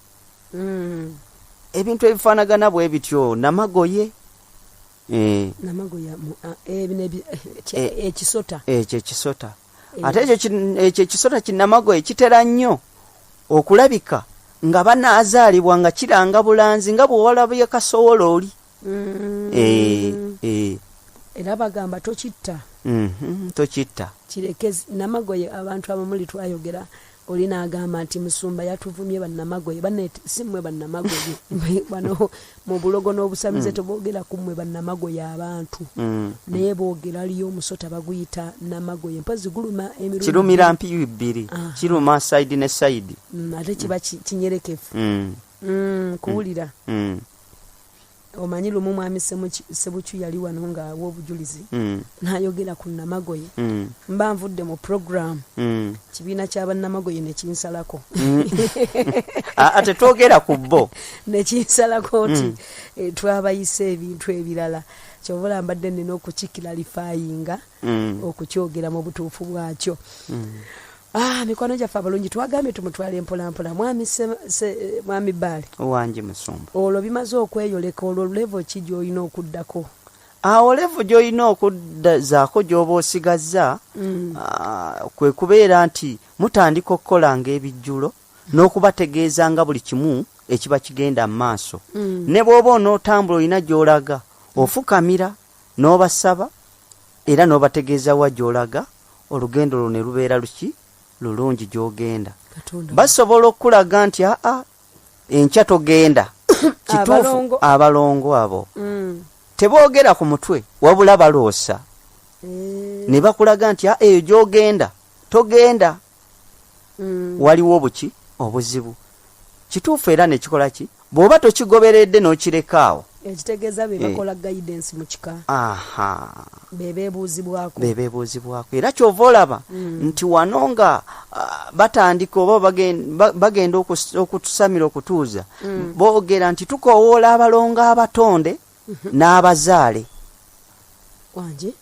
Ebintu ebifaanagana bwe bityo, namagoye. Namagoye, ekisota. Ekyo ekisota. Ate ekyo ekisota kinnamagoye kitera nnyo okulabika nga banaazaalibwa nga kiranga bulanzi nga bw'owalabye kasowolo oli. Era bagamba tokitta. Tokitta. Kireke namagoye. Abantu abamuli twayogera oli n'agamba nti musumba yatuvumye bannamagoye. Banne si mmwe bannamagoye. Bano mu bulogo n'obusamize teboogera ku mmwe bannamagoye abantu. Naye boogera aliyo omusota baguyita namagoye. Mpozzi guluma emirundi Kirumira mpiyu bbiri. Kiruma side ne side. Ate kiba kinyerekefu. Kuwulira. Omanyi lumu mwami Sebukyu yali wano ng'awa obujulizi, n'ayogera ku namagoye. Mba nvudde mu program, kibiina kya bannamagoye ne kinsalako. Ate twogera ku bo. Ne kinsalako nti twabayise ebintu ebirala. Kyova olaba mbadde nnina okukiklarifyinga, okukyogera mu butuufu bwakyo. Mikwano gyaffe abalungi twagambye tumutwale mpola mpola. Mwami Mwami Bbaale. Wangi musumba. Olwo bimaze okweyoleka, olwo level ki gy'olina okuddako? Awo level gy'olina okuddazaako gy'oba osigazza, kwe kubeera nti mutandika okukolanga ebijjulo n'okubategeezanga buli kimu ekiba kigenda mu maaso. Ne bw'oba onootambula olina gy'olaga, ofukamira n'obasaba era n'obategeeza wa gy'olaga, olugendo lwo ne lubeera luki? Lulungi gy'ogenda. Basobola okukulaga nti aa enkya togenda. Kituufu abalongo abo teboogera ku mutwe wabula baloosa. Ne bakulaga nti aa eyo gy'ogenda togenda. Waliwo obuki? Obuzibu. Kituufu era ne kikola ki? Bw'oba tokigoberedde n'okireka awo. Ekitegeeza be bakola guidance mu kika. Be beebuuzibwako. Be beebuuzibwako. Era ky'ova olaba nti wano nga batandika oba bagenda okutusamira okutuuza, boogera nti tukoowoola abalongo abatonde n'abazaale. Wangi?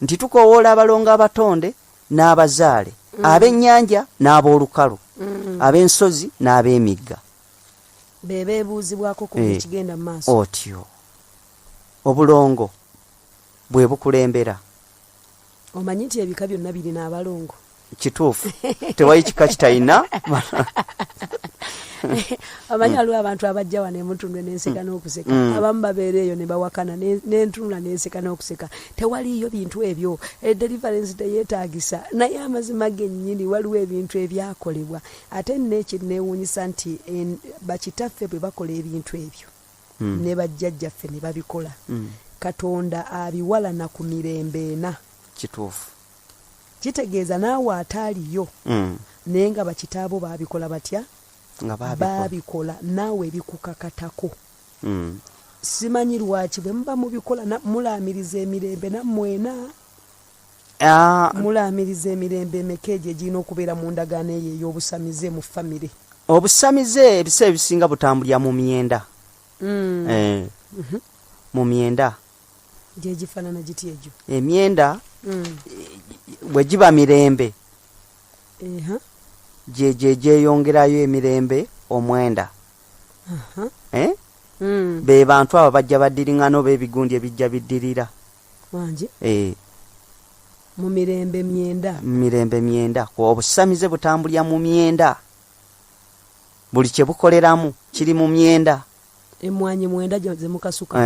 Nti tukoowoola abalongo abatonde n'abazaale, ab'ennyanja n'ab'olukalu, ab'ensozi n'ab'emigga. Be beebuuzibwako ku buli kigenda mu maaso. Otyo. Obulongo bwe bukulembera. Omanyi nti ebika byonna birina abalongo? Kituufu. Tewali kika kitalina. Omanyi waliwo abantu abajja wano emutundu n'enseka n'okuseka. Abamu babeera eyo ne bawakana n'entunula n'enseka n'okuseka. Tewaliiyo bintu ebyo. Deliverance teyeetaagisa. Naye amazima gennyini waliwo ebintu ebyakolebwa. Ate nno ekinneewuunyisa nti bakitaffe bwe bakola ebintu ebyo ne bajjajjaffe ne babikola, Katonda abiwalana ku mirembe ena. Kituufu. Kitegeeza naawe ataaliyo naye nga bakitaabo baabikola batya? Nga baabikola. Baabikola naawe bikukakatako. Simanyi lwaki bwe muba mubikola mulaamiriza emirembe nammwe ena. Mulaamiriza emirembe emeka egyo egirina okubeera mu ndagaano eyo ey'obusamize mu famire? Obusamize ebiseera ebisinga butambulira mu myenda. Mu myenda. Gye gifaanana giti egyo? Emyenda bwe giba mirembe, gyegyo egyeyongerayo emirembe omwenda. Be bantu abo bajja baddiriŋŋana oba ebigundi ebijja biddirira. Wangi? Eh. Mu mirembe myenda. Mu mirembe myenda. Obusamize butambulira mu myenda. Buli kye bukoleramu kiri mu myenda. Emmwanyi mwenda ze mukasuka.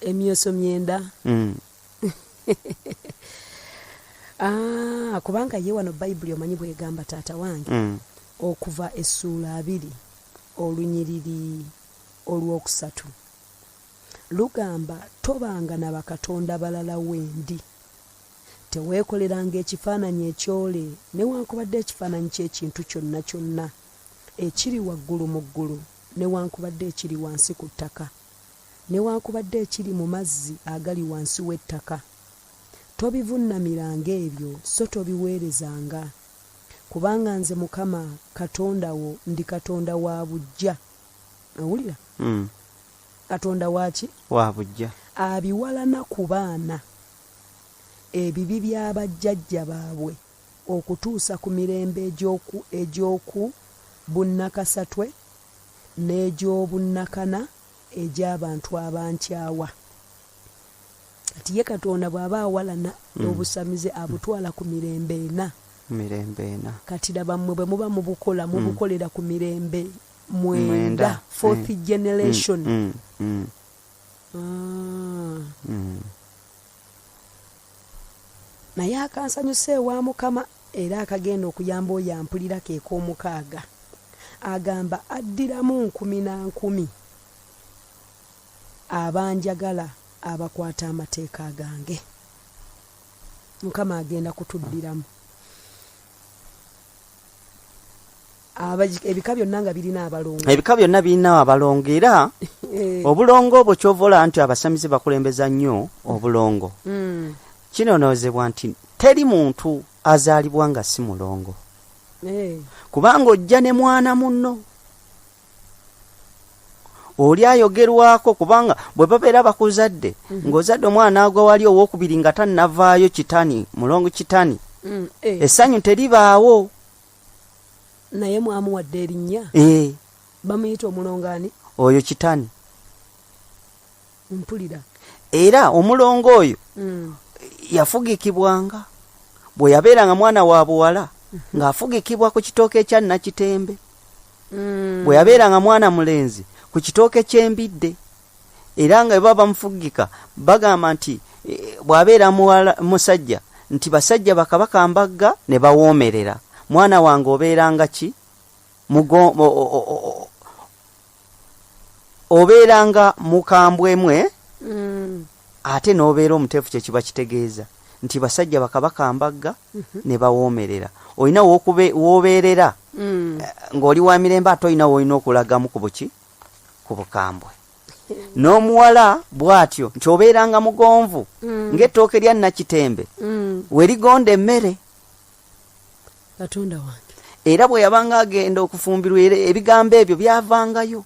Emyoso myenda. Ah, kubanga ye wano Bayibuli omanyi bw'egamba taata wange. Okuva essuula 2 olunyiriri olwokusatu lugamba, tobanga na bakatonda balala wendi, teweekoleranga ekifaananyi ekyole newankubadde ekifaananyi ky'ekintu kyonna kyonna ekiri waggulu mu ggulu newankubadde ekiri wansi ku ttaka newankubadde ekiri mu mazzi agali wansi w'ettaka. Tobivunnamiranga ebyo so tobiweerezanga, kubanga nze Mukama Katonda wo ndi Katonda wa buggya. Owulira? Katonda wa ki? Wa buggya. Abiwalana ku baana ebibi bya bajjajja baabwe okutuusa ku mirembe egy'oku bunnakasatwe n'egy'obunnakana egy'abantu abankyawa. Kati ye Katonda bw'aba awalana obusamize abutwala ku mirembe ena. Mirembe ena. Kati laba mmwe bwe muba mubukola, mubukolera ku mirembe mwenda, fourth generation. Naye akansanyusa ewa Mukama era akagenda okuyamba oyo ampulira ke k'omukaaga. Agamba addiramu nkumi na nkumi abanjagala abakwata amateeka gange. Mukama agenda kutuddiramu. Ebika byonna nga birina abalongo. Ebika byonna birina abalongo era obulongo obwo ky'ova olaba nti abasamize bakulembeza nnyo obulongo. Kinonoozebwa nti teri muntu azaalibwa nga si mulongo. Kubanga ojja ne mwana munno. Oli ayogerwako kubanga bwe babeera bakuzadde, ng'ozadde omwana n'agwa wali owokubiri nga tannavaayo kitani, mulongo kitani. Essanyu teribaawo. Naye mwamuwadde erinnya? Bamuyita omulongo ani? Oyo kitani. Mpulira. Era omulongo oyo yafugikibwanga bwe yabeeranga mwana wa buwala, ng'afugikibwa ku kitooke ekya Nakitembe. Bwe yabeeranga mwana mulenzi, ku kitooke ky'embidde. Era nga bwe baba bamufugika bagamba nti bw'abeera musajja nti basajja bakabaka mbagga ne bawoomerera. Mwana wange obeeranga ki? Obeeranga mukambwemwe, ate n'obeera omuteefu. Kye kiba kitegeeza nti basajja bakabaka mbagga ne bawoomerera. Olina w'obeerera ng'oli wa mirembe, ate olina w'olina okulagamu ku buki, ku bukambwe. N'omuwala bw'atyo nti obeeranga mugonvu ng'ettooke lya Nakitembe we ligonda emmere. Katonda wange. Era bwe yabanga agenda okufumbirwa, era ebigambo ebyo byavangayo.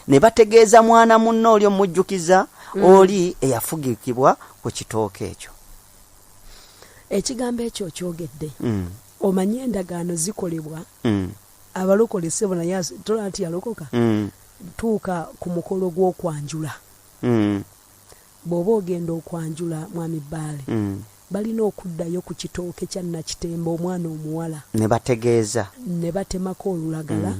Ne bategeeza mwana munno oli omujjukiza oli eyafugikibwa ku kitooke ekyo. Ekigambo ekyo okyogedde. Omanyi endagaano zikolebwa abalokole ssebo, naye tolaba nti yalokoka. Tuuka ku mukolo gw'okwanjula. Bw'oba ogenda okwanjula mwami Bbaale, balina okuddayo ku kitooke kya Nakitembe omwana omuwala. Ne bategeeza. Ne batemako olulagala,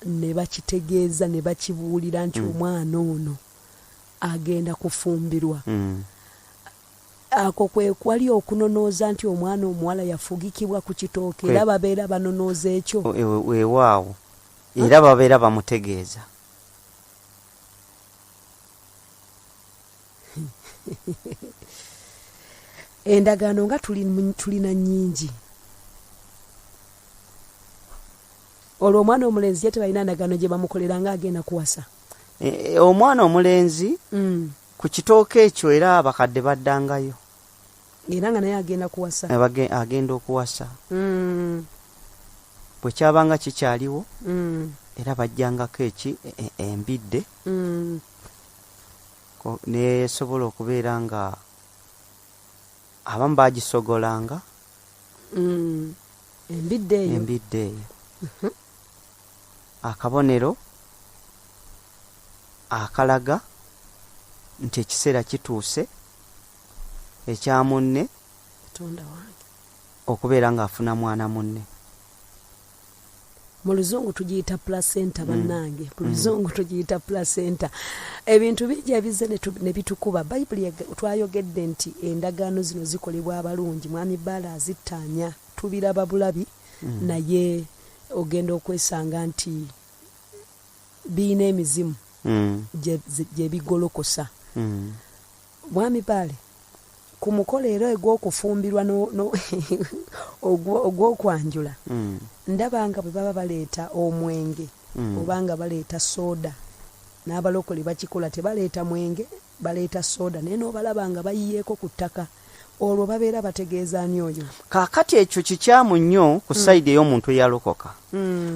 ne bakitegeeza ne bakibuulira nti omwana ono agenda kufumbirwa. Ako kwe kwali okunonooza nti omwana omuwala yafugikibwa ku kitooke, era babeera banonooza ekyo. Weewaawo, era babeera bamutegeeza. Endagaano nga tulina nnyingi. Olwo omwana omulenzi ye tebalina ndagaano gye bamukolera ng'agenda kuwasa? E, omwana omulenzi ku kitooke ekyo era abakadde baddangayo. Era nga naye agenda kuwasa. Agenda okuwasa. Bwe kyabanga kikyaliwo, era bajjangako eki embidde nesobola okubeera nga abamu bagisogolanga. Embidde eyo. Embidde eyo akabonero akalaga nti ekiseera kituuse ekya munne Katonda wange. okubeera ng'afuna mwana munne. Mu Luzungu tugiyita placenta. Bannange, mu Luzungu tugiyita placenta. Ebintu bingi ebizze ne bitukuba. Bayibuli twayogedde nti endagaano zino zikolebwa abalungi. Mwami Baala azittaanya, tubiraba bulabi, naye ogenda okwesanga nti biyina emizimu gye bigolokosa. Mwami Baale, ku mukolo era egw'okufumbirwa ogw'okwanjula, ndaba nga bwe baba baleeta omwenge oba nga baleeta sooda, n'abalokole bakikola, tebaleeta mwenge, baleeta sooda, naye n'obalaba nga bayiyeeko ku ttaka, olwo babeera bategeeza ani oyo? Kaakati ekyo kikyamu nnyo ku side ey'omuntu eyalokoka,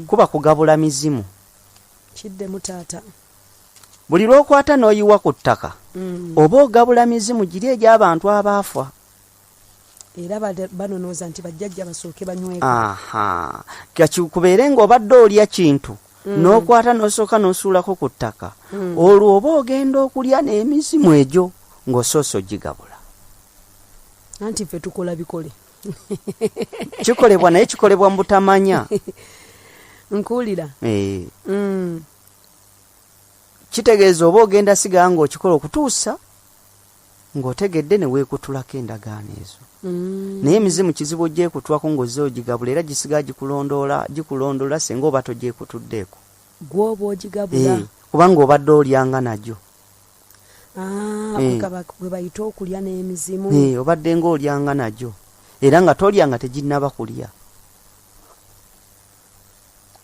kuba kugabula mizimu. Kiddemu, taata. Buli lw'okwata n'oyiwa ku ttaka, oba ogabula mizimu giri egy'abantu abaafa. Era banonooza nti bajjajja basooke banyweko. Aha, kubeere ng'obadde olya kintu, n'okwata n'osooka n'osuulako ku ttaka, olwo oba ogenda okulya n'emizimu egyo ng'osoose ogigabula. Anti ffe tukola bikole. Kikolebwa, naye kikolebwa mu butamanya. Nkuwulira. Eh. Kitegeeza oba ogenda sigala ng'okikola okutuusa ng'otegedde ne weekutulako endagaano ezo. Naye emizimu kizibu ogyekutulako ng'ozze ogigabula, era gisigala gikulondoola, gikulondoola singa oba togyekutuddeeko. Gwoba ogigabula. Eh, kubanga obadde olyanga nagyo. Ah, Eh. bwe bayita okulya n'emizimu. Eh, obadde ng'olyanga nagyo, era nga tolyanga teginnaba kulya.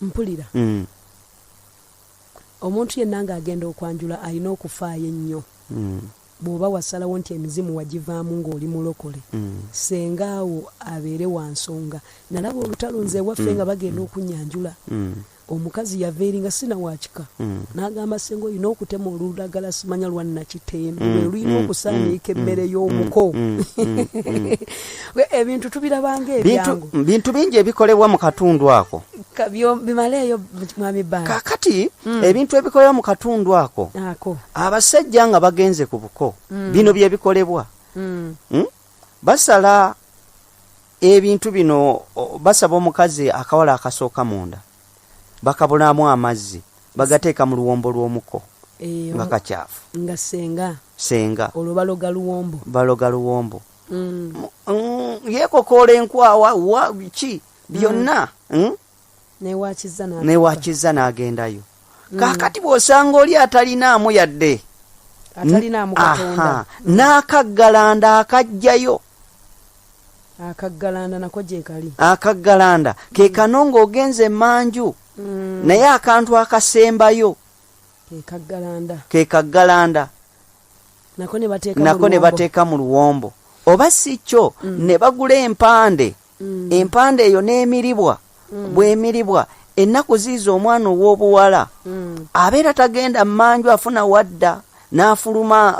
Mpulira. Omuntu yenna ng'agenda okwanjula alina okufaayo ennyo. Bw'oba wasalawo nti emizimu wagivaamu ng'oli mulokole, senga awo abeere wa nsonga. Nalaba olutalo nze ewaffe nga bagenda okunyanjula. Omukazi yava eri nga sina wakika, n'agamba, "Senga, olina okutema olulagala simanya lwa Nakitembe, lwe lulina okusaaniika emmere y'omuko." Ebintu tubirabanga ebyangu. Bintu bingi ebikolebwa mu katundu ako. Bimaleeyo, mwami Bbaale. Kaakati ebintu ebikolebwa mu katundu ako, ako, abasajja nga bagenze ku buko, bino bye bikolebwa. Basala ebintu bino, basaba omukazi akawala akasooka munda, bakabulamu amazzi, bagateeka mu luwombo lw'omuko Eh, nga kakyafu. Nga senga. Senga. Olwo baloga luwombo. Baloga luwombo. Yeekokoola enkwawa wa ki byonna, Newakiza n'atuuka. Newakiza n'agendayo. Kaakati bw'osanga oli atalinaamu yadde atalinaamu Katonda, Aha, n'akaggalanda akajjayo. Akaggalanda nako gye kali. Akaggalanda ke kano ng'ogenze emmanju, naye akantu akasembayo ke kaggalanda. Ke kaggalanda. Nako ne bateeka mu Nako ne luwombo. bateeka mu luwombo, oba si kyo ne bagula empande. Empande eyo n'emiribwa. Bw'emiribwa, ennaku ziiza omwana ow'obuwala abeera tagenda mmanju, afuna wadda n'afuluma,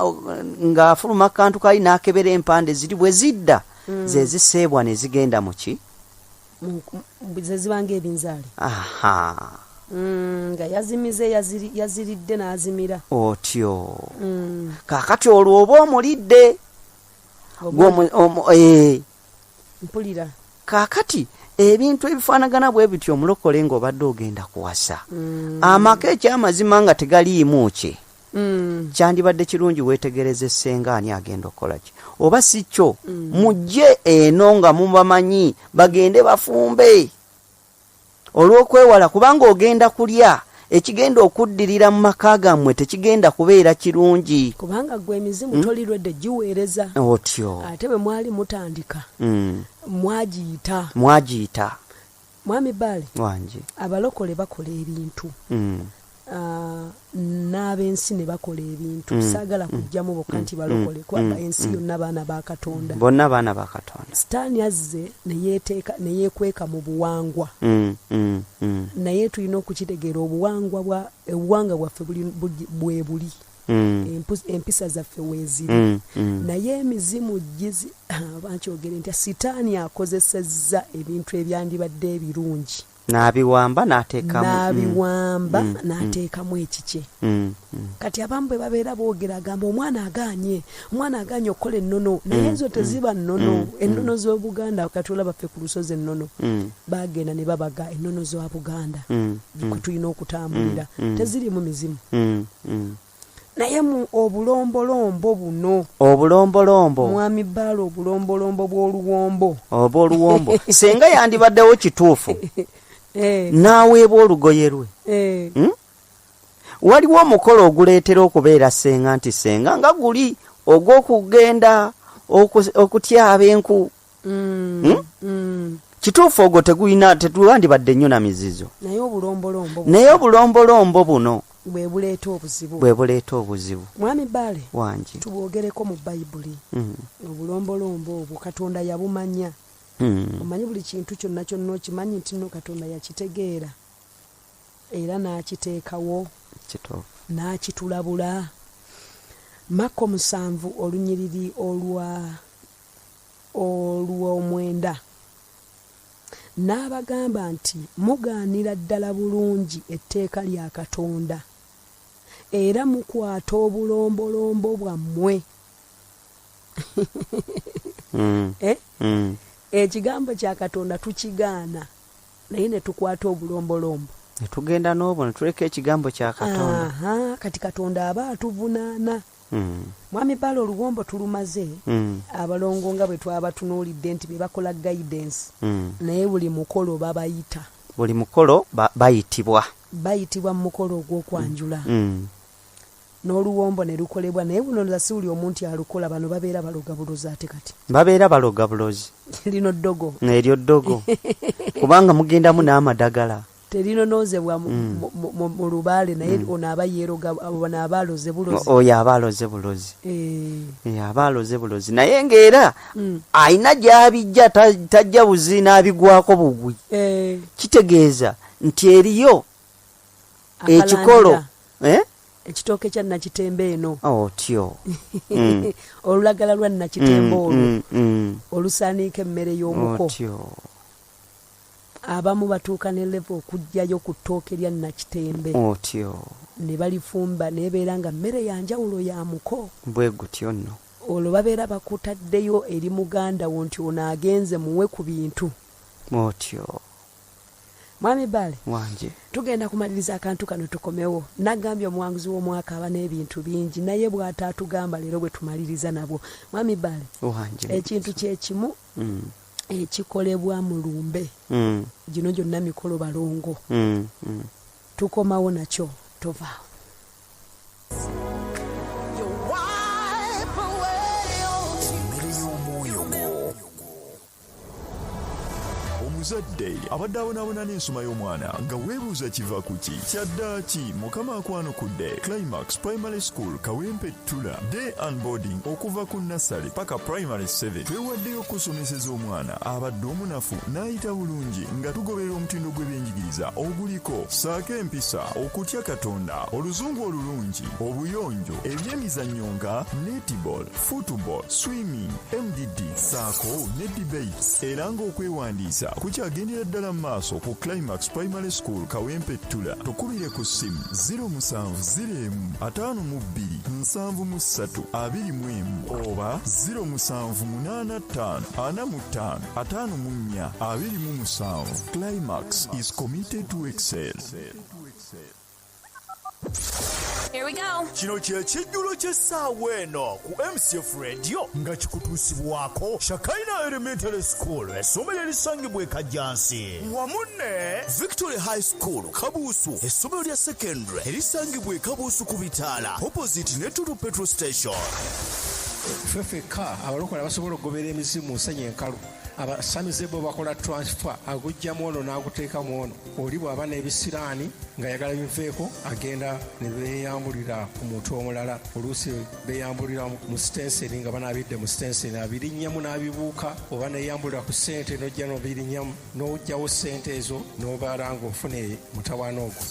ng'afuluma kantu kali n'akebera empande ziri bwe zidda, ze ziseebwa ne zigenda mu ki? Ze zibanga ebinzaali. Aha. Nga yazimize, yaziridde n'azimira. Otyo. Kaakati olwo oba omulidde. Gw'omu. Mpulira. Kaakati ebintu ebifaanagana bwe bityo, omulokole ng'obadde ogenda kuwasa, amaka ekyamazima nga tegaliimu ki, kyandibadde kirungi weetegereze ssenga ani agenda okukola ki, oba si kyo mujje eno nga mubamanyi, bagende bafumbe, olw'okwewala, kubanga ogenda kulya ekigenda okuddirira mu maka gammwe tekigenda kubeera kirungi. Kubanga gwe emizimu toli lwedde giweereza. Otyo. Ate bwe mwali mutandika, mwagiyita. Mwagiyita. Mwami Baale, Wange. abalokole bakola ebintu. N'ab'ensi ne bakola ebintu. Saagala kujjamu bokka nti balokole, kuba ensi yonna baana ba Katonda. Bonna baana ba Katonda. Sitaani azze ne yeeteeka ne yeekweka mu buwangwa. Naye tulina okukitegeera, obuwangwa bwa obuwangwa bwaffe buli bwe buli. Empisa zaffe weeziri. Naye emizimu gizi, oba nkyogere ntya, sitaani akozesezza ebintu ebyandibadde ebirungi n'abiwamba n'ateekamu. N'abiwamba n'ateekamu ekikye. Kati abamu bwe babeera boogera, agamba omwana agaanye, omwana agaanye okukola ennono, naye ezo teziba nnono. Ennono z'Obuganda, kati olaba ffe ku lusozi ennono bagenda ne babaga ennono za Buganda kwe tulina okutambulira, tezirimu mizimu. Naye mu obulombolombo buno, obulombolombo, mwami Baala, obulombolombo bw'oluwombo, oba oluwombo, senga yandibaddewo kituufu n'aweebwa olugoye lwe. Waliwo omukolo oguleetera okubeera senga, nti senga nga guli ogw'okugenda okutyaba enku. Kituufu, ogwo tegulina, tetuwandibadde nnyo na mizizo. Naye obulombolombo Naye obulombolombo buno bwe buleeta obuzibu. Bwe buleeta obuzibu. Mwami Baale, Wangi. Tubwogereko mu Bayibuli. Obulombolombo obwo Katonda yabumanya. Omanyi buli kintu kyonna kyonna, okimanyi nti nno Katonda yakitegeera era n'akiteekawo n'akitulabula. Makko 7, olunyiriri olw'omwenda, n'abagamba nti, "Mugaanira ddala bulungi etteeka lya Katonda era mukwata obulombolombo bwammwe." Eh? Ekigambo kya Katonda tukigaana, naye ne tukwata obulombolombo. Ne tugenda n'obwo ne tuleka ekigambo kya Katonda. Aha, kati Katonda aba atuvunaana. Mwami Baala, oluwombo tulumaze. Abalongo nga bwe twabatunuulidde nti be bakola guidance, naye buli mukolo babayita. Buli mukolo bayitibwa. Bayitibwa mu mukolo ogw'okwanjula. N'oluwombo ne lukolebwa, naye buno nza si buli omuntu alukola. Bano babeera baloga bulozi ate kati. Babeera baloga bulozi. Lino ddogo. Eryo ddogo, kubanga mugendamu n'amadagala. Terinonoozebwa mu lubaale, naye ono aba yeeroga, ono aba aloze bulozi. Oyo aba aloze bulozi. Eh. Eh, aba aloze bulozi, naye ng'era alina gy'abijja, tajja buzi n'abigwako bugwi. Kitegeeza nti eriyo ekikolo. Akalandira. Eh? Ekitooke kya Nakitembe eno, Otyo. Olulagala lwa Nakitembe olwo olusaaniika emmere y'omuko. Otyo. Abamu batuuka ne level okuggyayo ku ttooke lya Nakitembe Otyo. ne balifumba, nebeera nga mmere ya njawulo ya muko. Bwe gutyo nno. Olwo babeera bakutaddeyo eri muganda wo nti ono agenze, muwe ku bintu. Otyo. Mwami Bale, Wanje. tugenda kumaliriza akantu kano tukomewo. Nagambye omuwanguzi w'omwaka aba n'ebintu bingi, naye bw'ataatugamba leero bwe tumaliriza nabwo. Mwami Bale, Wanje. ekintu kyekimu ekikolebwa mu lumbe, gino gyonna mikolo balongo. Tukomawo nakyo, tovaawo. You wipe away all tears. Emmere y'omwoyo gwo. Omuzadde abadde abonaabona n'ensoma y'omwana nga weebuuza kiva ku ki, kyaddaaki Mukama akwanukudde. Climax Primary School, Kawempe Ttula, day and boarding okuva ku nursery paka primary 7. Twewaddeyo okusomeseza omwana abadde omunafu n'ayita bulungi nga tugoberera omutindo gw'ebyenjigiriza oguliko saako empisa, okutya Katonda, oluzungu olulungi, obuyonjo, ebyemizannyo nga netball, football, swimming, MDD saako ne debates, era ng'okwewandiisa kukyagendera ddala mu maaso ku Climax Primary School, Kawempe Ttula. Tukubire ku ssimu 0701 52 73 21 oba 0785 45 54 27. Climax is committed to excel. Here we go. Kino kye kijjulo ky'essaawa eno ku MCF Radio nga kikutuusibwako Shakaina Elementary School, essomero erisangibwa e Kajjansi, wamu ne Victory High School Kabuusu, essomero lya secondary erisangibwa e Kabuusu ku bitaala opposite ne Total petrol station. Ffe ffekka abalokole abasobola okugoberera emizimu mu nsenyi enkalu. Abasamize bo bakola transfer, agujjamu ono n'aguteeka mu ono. Oli bw'aba n'ebisiraani ng'ayagala biveeko, agenda ne beeyambulira ku muntu omulala. Oluusi beeyambulira mu sitenseni nga banaabidde mu sitenseni, abirinnyamu n'abibuuka, oba neeyambulira ku ssente n'ojja n'obirinnyamu n'oggyawo ssente ezo n'obeera ng'ofuna mutawaana ogwo.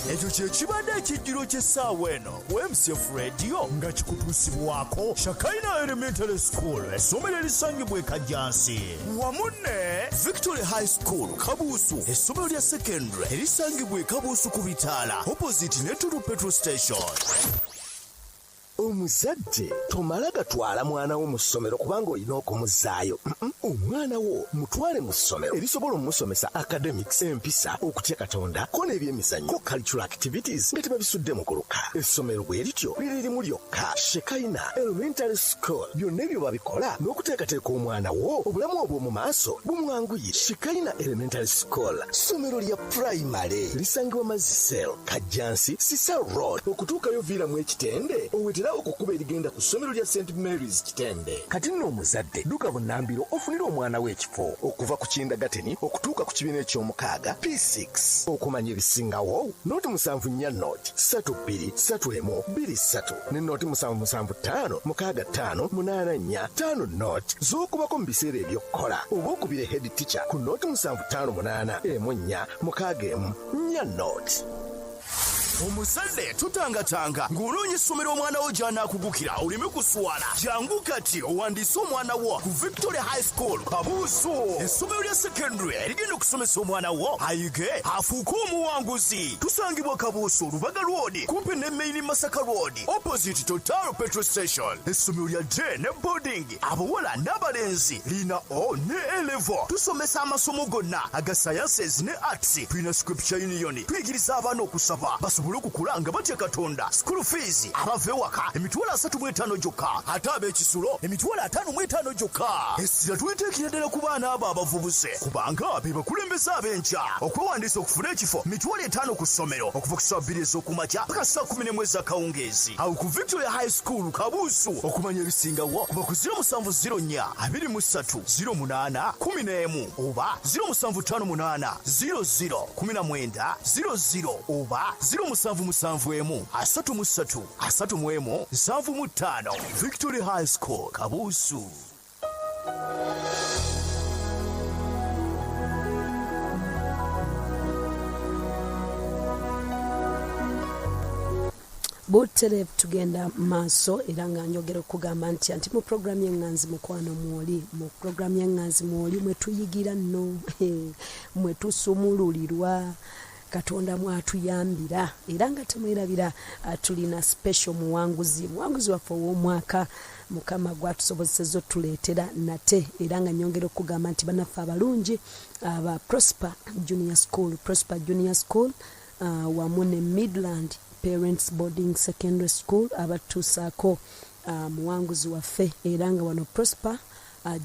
Ekyo kye kibadde ekijjulo ky'essaawa eno ku MCF Radio nga kikutuusibwako Shakaina Elementary School, essomero erisangibwa e Kajjansi, wamu ne Victory High School Kabuusu, essomero lya secondary erisangibwa e Kabuusu ku bitaala opposite ne Tulu petrol station. Omuzadde tomala gatwala mwana wo mu ssomero kubanga olina okumuzzaayo. Omwana wo mutwale mu ssomero erisobola omusomesa academics, empisa, okutya Katonda, ko n'ebyemizannyo, ko cultural activities nga tebabisudde mu kuluka. Essomero bwe lityo liri limu lyokka, Shekaina Elementary School. Byonna ebyo babikola n'okuteekateeka omwana wo obulamu obw'omu maaso bumwanguyire. Shekaina Elementary School ssomero lya primary, lisangibwa Mazisel, Kajjansi, Sisa Road. Okutuukayo viiramu ekitende oweterawo okukuba erigenda ku ssomero lya St Marys Kitende. Kati nno omuzadde dduka bunnambiro ofunire omwana we ekifo okuva ku kindergarten okutuuka ku kibiina ekyomukaaga P6. Okumanya ebisingawo, 074 032 31 23 ne 077 565 84 50 z'okubako mu biseera eby'okukola, oba okubira head teacher ku 0758 14 61 40. Omuzadde totangatanga ng'onoonya essomero omwana wo gy'anaakugukira oleme kuswala. Jangu kati owandiise omwana wo ku Victory High School Kabuusu, essomero lya secondary erigenda okusomesa omwana wo ayige afuuke omuwanguzi. Tusangibwa Kabuusu, Lubaga Road, kumpi ne Main Masaka Road, opposite Total petrol station. Essomero lya day ne boarding, abawala n'abalenzi, lina O ne A level. Tusomesa amasomo gonna aga sciences ne arts. Tulina scripture union, tuyigiriza abaana okusaba basobole okukula nga batya Katonda. School fees abava ewaka 35,000 gyokka, ate ab'ekisulo 55,000 gyokka. Essira tuliteekera ddala ku baana abo abavubuse kubanga be bakulembeze ab'enkya. Okwewandiisa okufuna ekifo 50,000 ku ssomero okuva ku ssaawa 2 ez'okumakya paka ssaawa 11 ez'akawungeezi awo ku Victoria High School Kabuusu. Okumanya ebisingawo kuba ku 0704 23 08 11 oba 0758 00 19 00 oba 0771 33 31 75. Victory High School Kabuusu. Butereevu tugenda maaso, era nga njogera okugamba nti mu puroguramu y'eŋŋanzi mukwano mwoli, mu puroguramu y'eŋŋanzi mwoli mwe tuyigira nno, mwe tusumululirwa, Katonda mwatuyambira. Era nga temwerabira, tulina special muwanguzi waffe ow'omwaka, Mukama gwatusobozesezza otuleetera nate. Era nga nyongera okugamba nti bannaffe abalungi aba Prosper Junior School, Prosper Junior School wamu ne Midland Parents Boarding Secondary School abatuusaako muwanguzi waffe. Era nga wano Prosper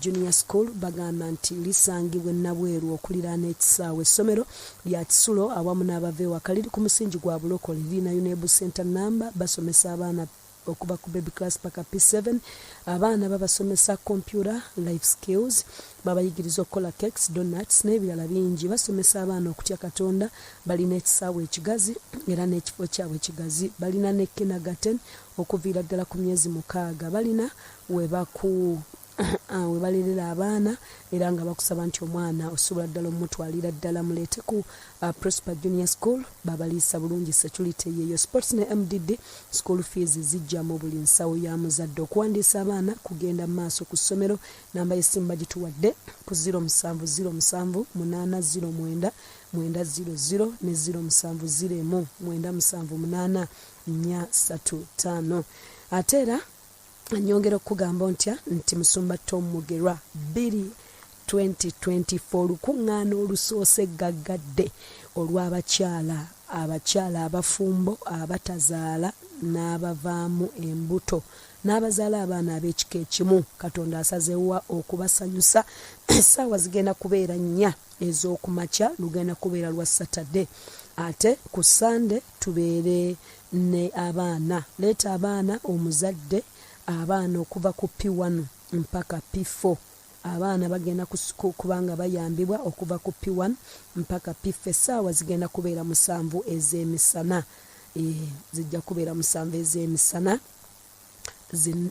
Junior School bagamba nti lisangibwa Nabweru okuliraana ekisaawe. Essomero lya kisulo awamu n'abava ewaka, liri ku musingi gwa bulokole, lirina UNEB center number. Basomesa abaana okuva ku baby class paka P7. Abaana babasomesa computer, life skills, babayigiriza okukola cakes, donuts n'ebirala bingi. Basomesa abaana okutya Katonda. Balina ekisaawe ekigazi era n'ekifo kyabwe ekigazi. Balina ne kindergarten okuviira ddala ku myezi 6. Balina webaku we balerera abaana, era nga bakusaba nti omwana osobola ddala omutwalira ddala muleete ku Prosper Junior School. Babaliisa bulungi, security yeyo, sports ne MDD. School fees zijja mu buli nsawo ya muzadde. Okuwandiisa abaana kugenda mu maaso ku ssomero. Namba y'essimu bagituwadde ku 0707 809 900 ne 0701 978 435. Ate era nyongera okugamba ntya nti Musumba Tom Mugerwa 2 2024 olukuŋŋaana olusoose gaggadde olw'abakyala, abakyala abafumbo, abatazaala n'abavaamu embuto n'abazaala abaana ab'ekika ekimu. Katonda asazeewa okubasanyusa. Essaawa zigenda kubeera 4 ez'okumakya, lugenda kubeera lwa Saturday, ate ku Sande tubeere ne abaana. Leeta abaana omuzadde, abaana okuva ku P1 mpaka P4. Abaana bagenda kuba nga bayambibwa okuva ku P1 mpaka P4. Essaawa zigenda kubeera 7 ez'emisana. Zijja kubeera 7 ez'emisana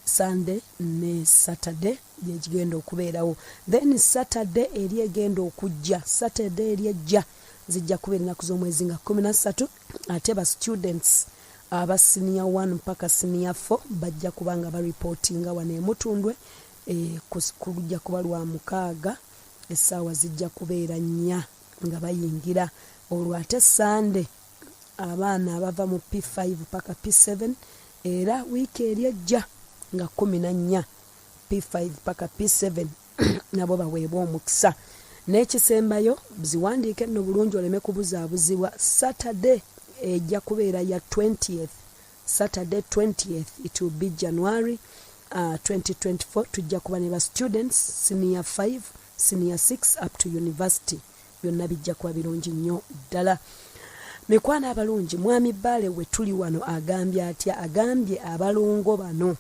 Sunday ne Saturday gyekigenda okubeerawo. Then Saturday eri egenda okujja, Saturday eri ejja zijja kubeera ennaku z'omwezi nga 13. Ate ba students aba senior 1 mpaka senior 4 bajja kuba nga bareportinga wano emutundwe. Kujja kuba lwa mukaaga, essaawa zijja kubeera 4 nga bayingira. Olwo ate Sunday abaana abava mu P5 paka P7, era wiiki eri ejja nga 14, P5 paka P7 nabo baweebwa omukisa. N'ekisembayo, ziwandiike nno bulungi oleme kubuzaabuzibwa. Saturday ejja kubeera ya 20th, Saturday 20th, it will be January 2024. Tujja kuba ne ba students senior 5, senior 6 up to university. Byonna bijja kuba birungi nnyo ddala. Mikwano abalungi, mwami Bbaale we tuli wano agambye atya? Agambye abalongo bano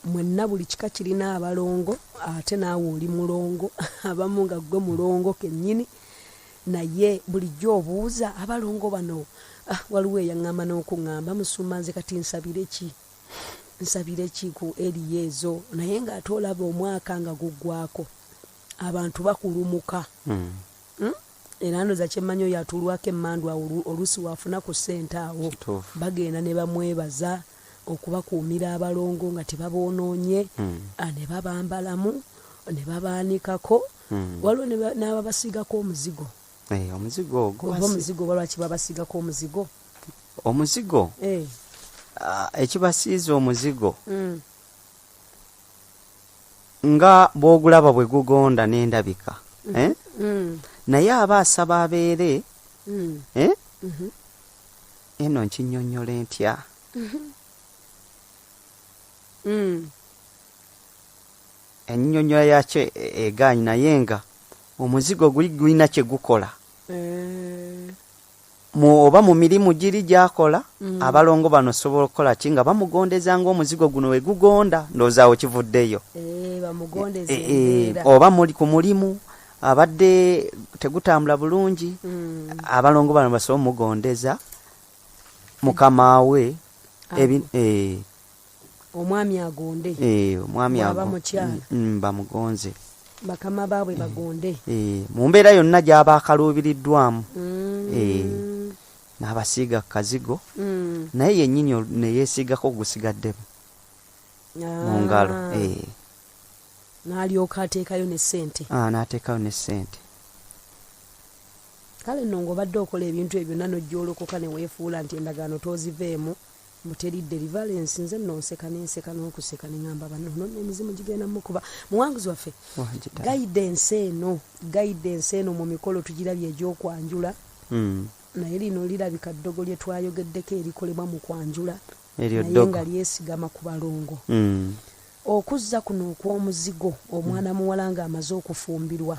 mwenna, buli kika kirina abalongo, ate naawe oli mulongo, abamu nga ggwe mulongo kennyini, naye bulijjo obuuza abalongo bano. Waliwo eyaŋŋamba n'okuŋŋamba, "Musumba, nze kati nsabire ki, nsabire ki ku eriya ezo?" Naye ng'ate olaba omwaka nga guggwako, abantu bakulumuka. Era ndoza kyemmanyi oyo atuulwako emmandu awo oluusi waafuna ku ssente awo. Bagenda ne bamwebaza okubakuumira abalongo nga tebaboonoonye. Ne babambalamu ne babaanikako. Waliwo n'ababasiigako omuzigo. Omuzigo ogwo. Oba omuzigo, oba lwaki babasiigako omuzigo? Omuzigo, ekibasiiza omuzigo, nga bw'ogulaba bwe gugonda n'endabika, eh? Naye aba asaba abeere, eh? Eno nkinnyonnyola ntya? Ennyonnyola yakyo egaanyi, naye nga omuzigo guli gulina kye gukola oba mu mirimu giri gyakola. Abalongo bano sobola okukola ki nga bamugondeza ng'omuzigo guno we gugonda? Ndowooza awo kivuddeyo. Bamugondeza embeera. Oba muli ku mulimu abadde tegutambula bulungi, abalongo bano basobola omugondeza mukama we. Omwami agonde. Omwami Bw'aba mukyala. Bamugonze. Bakama baabwe bagonde. Mu mbeera yonna gy'aba akaluubiriddwamu, n'abasiiga ku kazigo, naye yennyini ne yeesiigako gusigaddemu mu ngalo. N'alyoka ateekayo ne ssente. Ah, n'ateekayo ne ssente. Kale nno ng'obadde okola ebintu ebyo byonna n'ojja olokoka ne weefuula nti endagaano tooziveemu, mbu teri deliverance. Nze nno nseka n'enseka n'okuseka ne ŋŋamba, bano nno emizimu gigenda mukuba. Muwanguzi waffe, Wangi ddala. guidance eno mu mikolo tugirabye egy'okwanjula, naye lino lirabika ddogo lye twayogeddeko erikolebwa mu kwanjula, Eryo naye ddogo. nga lyesigama ku balongo. Okuzza kuno okw'omuzigo, omwana muwala ng'amaze okufumbirwa,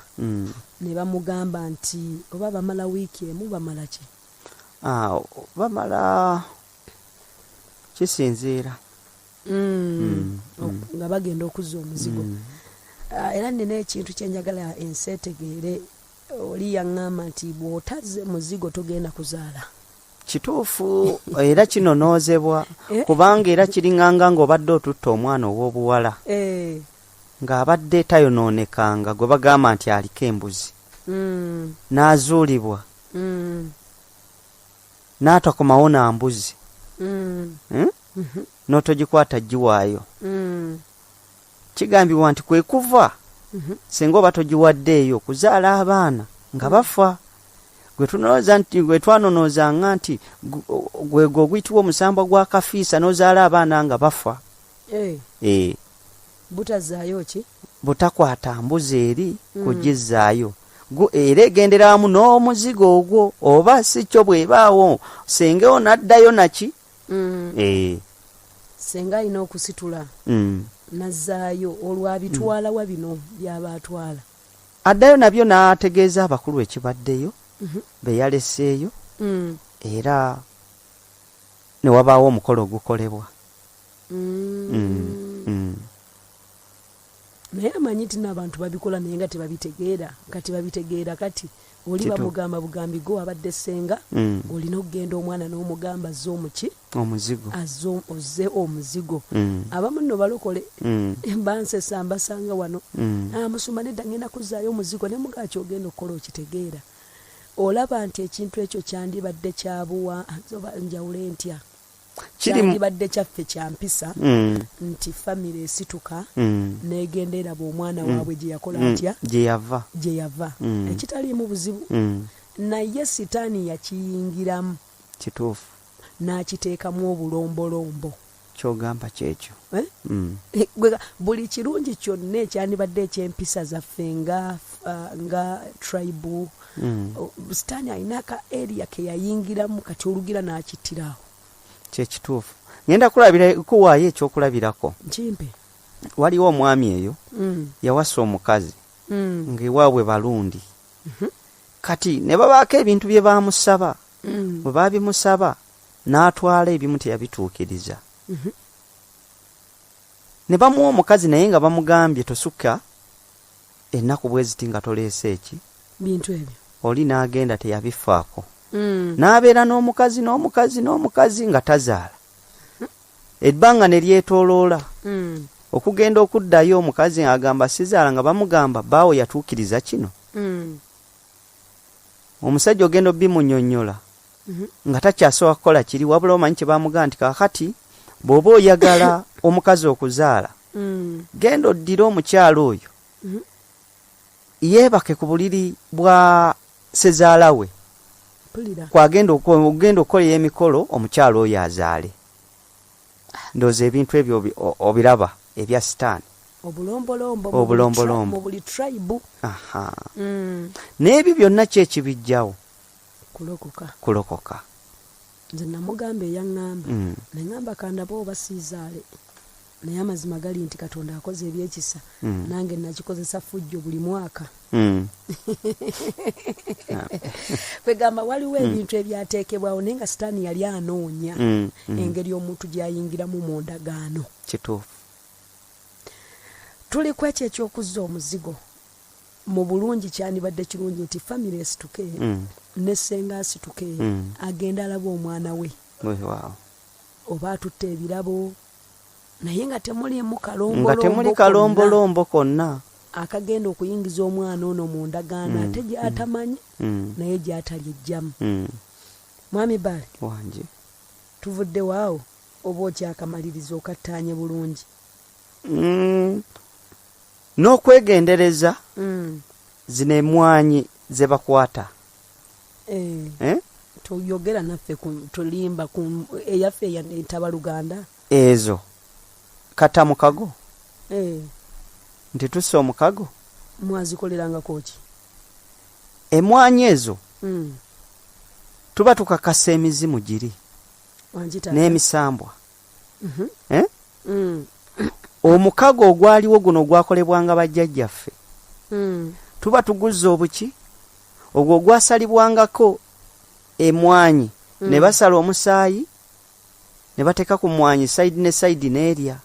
ne bamugamba nti oba bamala wiiki emu, bamala ki? Ah, bamala, kisinziira. Nga bagenda okuzza omuzigo. Ah, era nina ekintu kyenjagala ensi etegeere. Oli yaŋŋamba nti bw'otazze muzigo togenda kuzaala. Kituufu, era kinonoozebwa, kubanga era kiringanga ng'obadde otutta omwana ow'obuwala ng'abadde tayonoonekanga, gwe bagamba nti aliko embuzi, n'azuulibwa n'atakomawo na mbuzi, N'otogikwata giwaayo. Kigambibwa nti kwe kuva singa oba togiwaddeeyo kuzaala abaana nga bafa, gwe tunooza nti gwe twanonoozanga nti gwegwo oguyitibwa omusambwa gwa kafiisa, n'ozaala abaana nga bafa. Butazaayo ki? Butakwata mbuzi eri kugizzaayo. Era egendera wamu n'omuzigo ogwo, oba si kyo bw'ebaawo sengewo n'addayo naki. Senga alina okusitula nazzaayo, olwo abitwala wa bino by'aba atwala? Addayo nabyo n'ategeeza abakulu ekibaddeyo be yaleseeyo, era ne wabaawo omukolo ogukolebwa. Naye amanyi nti n'abantu babikola naye nga tebabitegeera. Kati babitegeera kati oli bamugamba bugambi go abadde ssenga, olina okugenda omwana n'omugamba azze omuki? Omuzigo. Azze ozze omuzigo. Abamu nno balokole, bansesa mbasanga wano. Ah, musumba nedda ngenda kuzzaayo omuzigo, ne mugamba ky'ogenda okukola okitegeera. Olaba nti ekintu ekyo kyandibadde kyabuwa, oba njawule ntya? Kyandibadde kyaffe kya mpisa nti famire esituka n'egenda eraba omwana waabwe gye yakola atya, gye yava, gye yava, ekitaliimu buzibu. Naye sitaani yakiyingiramu. Kituufu. N'akiteekamu obulombolombo. Ky'ogamba kyekyo. Eh? Buli kirungi kyonna ekyandibadde eky'empisa zaffe nga tribe, sitaani alina ka area ke yayingiramu kati olugira n'akittirawo. Kyekituufu. Ngenda kulabira kuwaayo ekyokulabirako. Nkimpe. Waliwo omwami eyo yawasa omukazi ng'ewaabwe Balundi. Kati ne babaako ebintu bye baamusaba. Bwe baabimusaba n'atwala ebimu teyabituukiriza. Ne bamuwa omukazi naye nga bamugambye tosukka ennaku bwe ziti nga toleese eki? Bintu ebyo. Oli n'agenda teyabifaako. N'abeera n'omukazi n'omukazi n'omukazi nga tazaala. Ebbanga ne lyetooloola. Okugenda okuddayo omukazi agamba sizaala, nga bamugamba bbaawo yatuukiriza kino. Omusajja ogenda obimunyonnyola nga takyasobola kukola kiri, wabula omanyi kye bamugamba nti kaakati bw'oba oyagala omukazi okuzaala, genda oddire omukyala oyo yeebake ku buliri bwa sezaala we, kwagenda ogenda okukolera emikolo omukyala oyo azaale. Ndowooza ebintu ebyo obiraba ebya sitaani. Obulombolombo. Obulombolombo. Mu buli tribe. Aha. N'ebyo byonna ki ekibijjawo? Kulokoka. Kulokoka. Nze namugamba eyaŋŋamba, ne ŋŋamba kandabe oba siizaale, naye amazima gali nti Katonda akoze ebyekisa, nange nakikozesa fujjo buli mwaka. Kwegamba waliwo ebintu ebyateekebwawo naye nga sitaani yali anoonya engeri omuntu gy'ayingiramu mu ndagaano. Kituufu. Tuli ku ekyo eky'okuzza omuzigo. Mu bulungi kyandibadde kirungi nti famire esituke, ne ssenga asituke, agende alabe omwana we. Oba atutte ebirabo, naye nga temuliimu nga temuli kalombolombo konna akagenda okuyingiza omwana ono mu ndagaano ate gy'atamanyi, naye gy'atali ejjamu. Mwami Bbaale, wange, tuvudde waawo oba okyakamaliriza okattaanye bulungi? N'okwegendereza zino emwanyi ze bakwata. Eh? Toyogera naffe tulimba ku eyaffe entabaluganda. Ezo kata mukago. Nti tussa omukago. Mwazikolerangako ki? Emwanyi ezo tuba tukakasa emizimu giri n'emisambwa. Eh? Omukago ogwaliwo guno ogwakolebwanga bajjajjaffe, tuba tuguzza obuki ogwo ogwasalibwangako emwanyi, ne basala omusaayi ne bateeka ku mwanyi side ne side n'erya.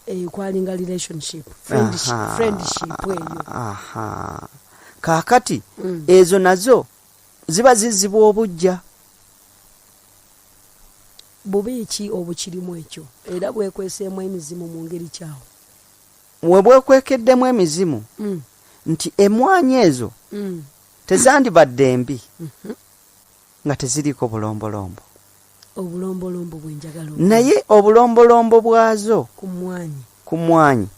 Eyo kwalinga relationship, friendship, friendship eyo. Aha. Kaakati ezo nazo ziba zizzibwa obujja. Bubi ki obukirimu ekyo, era bwekweseemu emizimu mu ngeri kyawo? We bwekwekeddemu emizimu, nti emwanyi ezo tezandibadde mbi nga teziriiko bulombolombo. Obulombolombo bwenjagala. Naye obulombolombo bwazo ku mwanyi, ku mwanyi,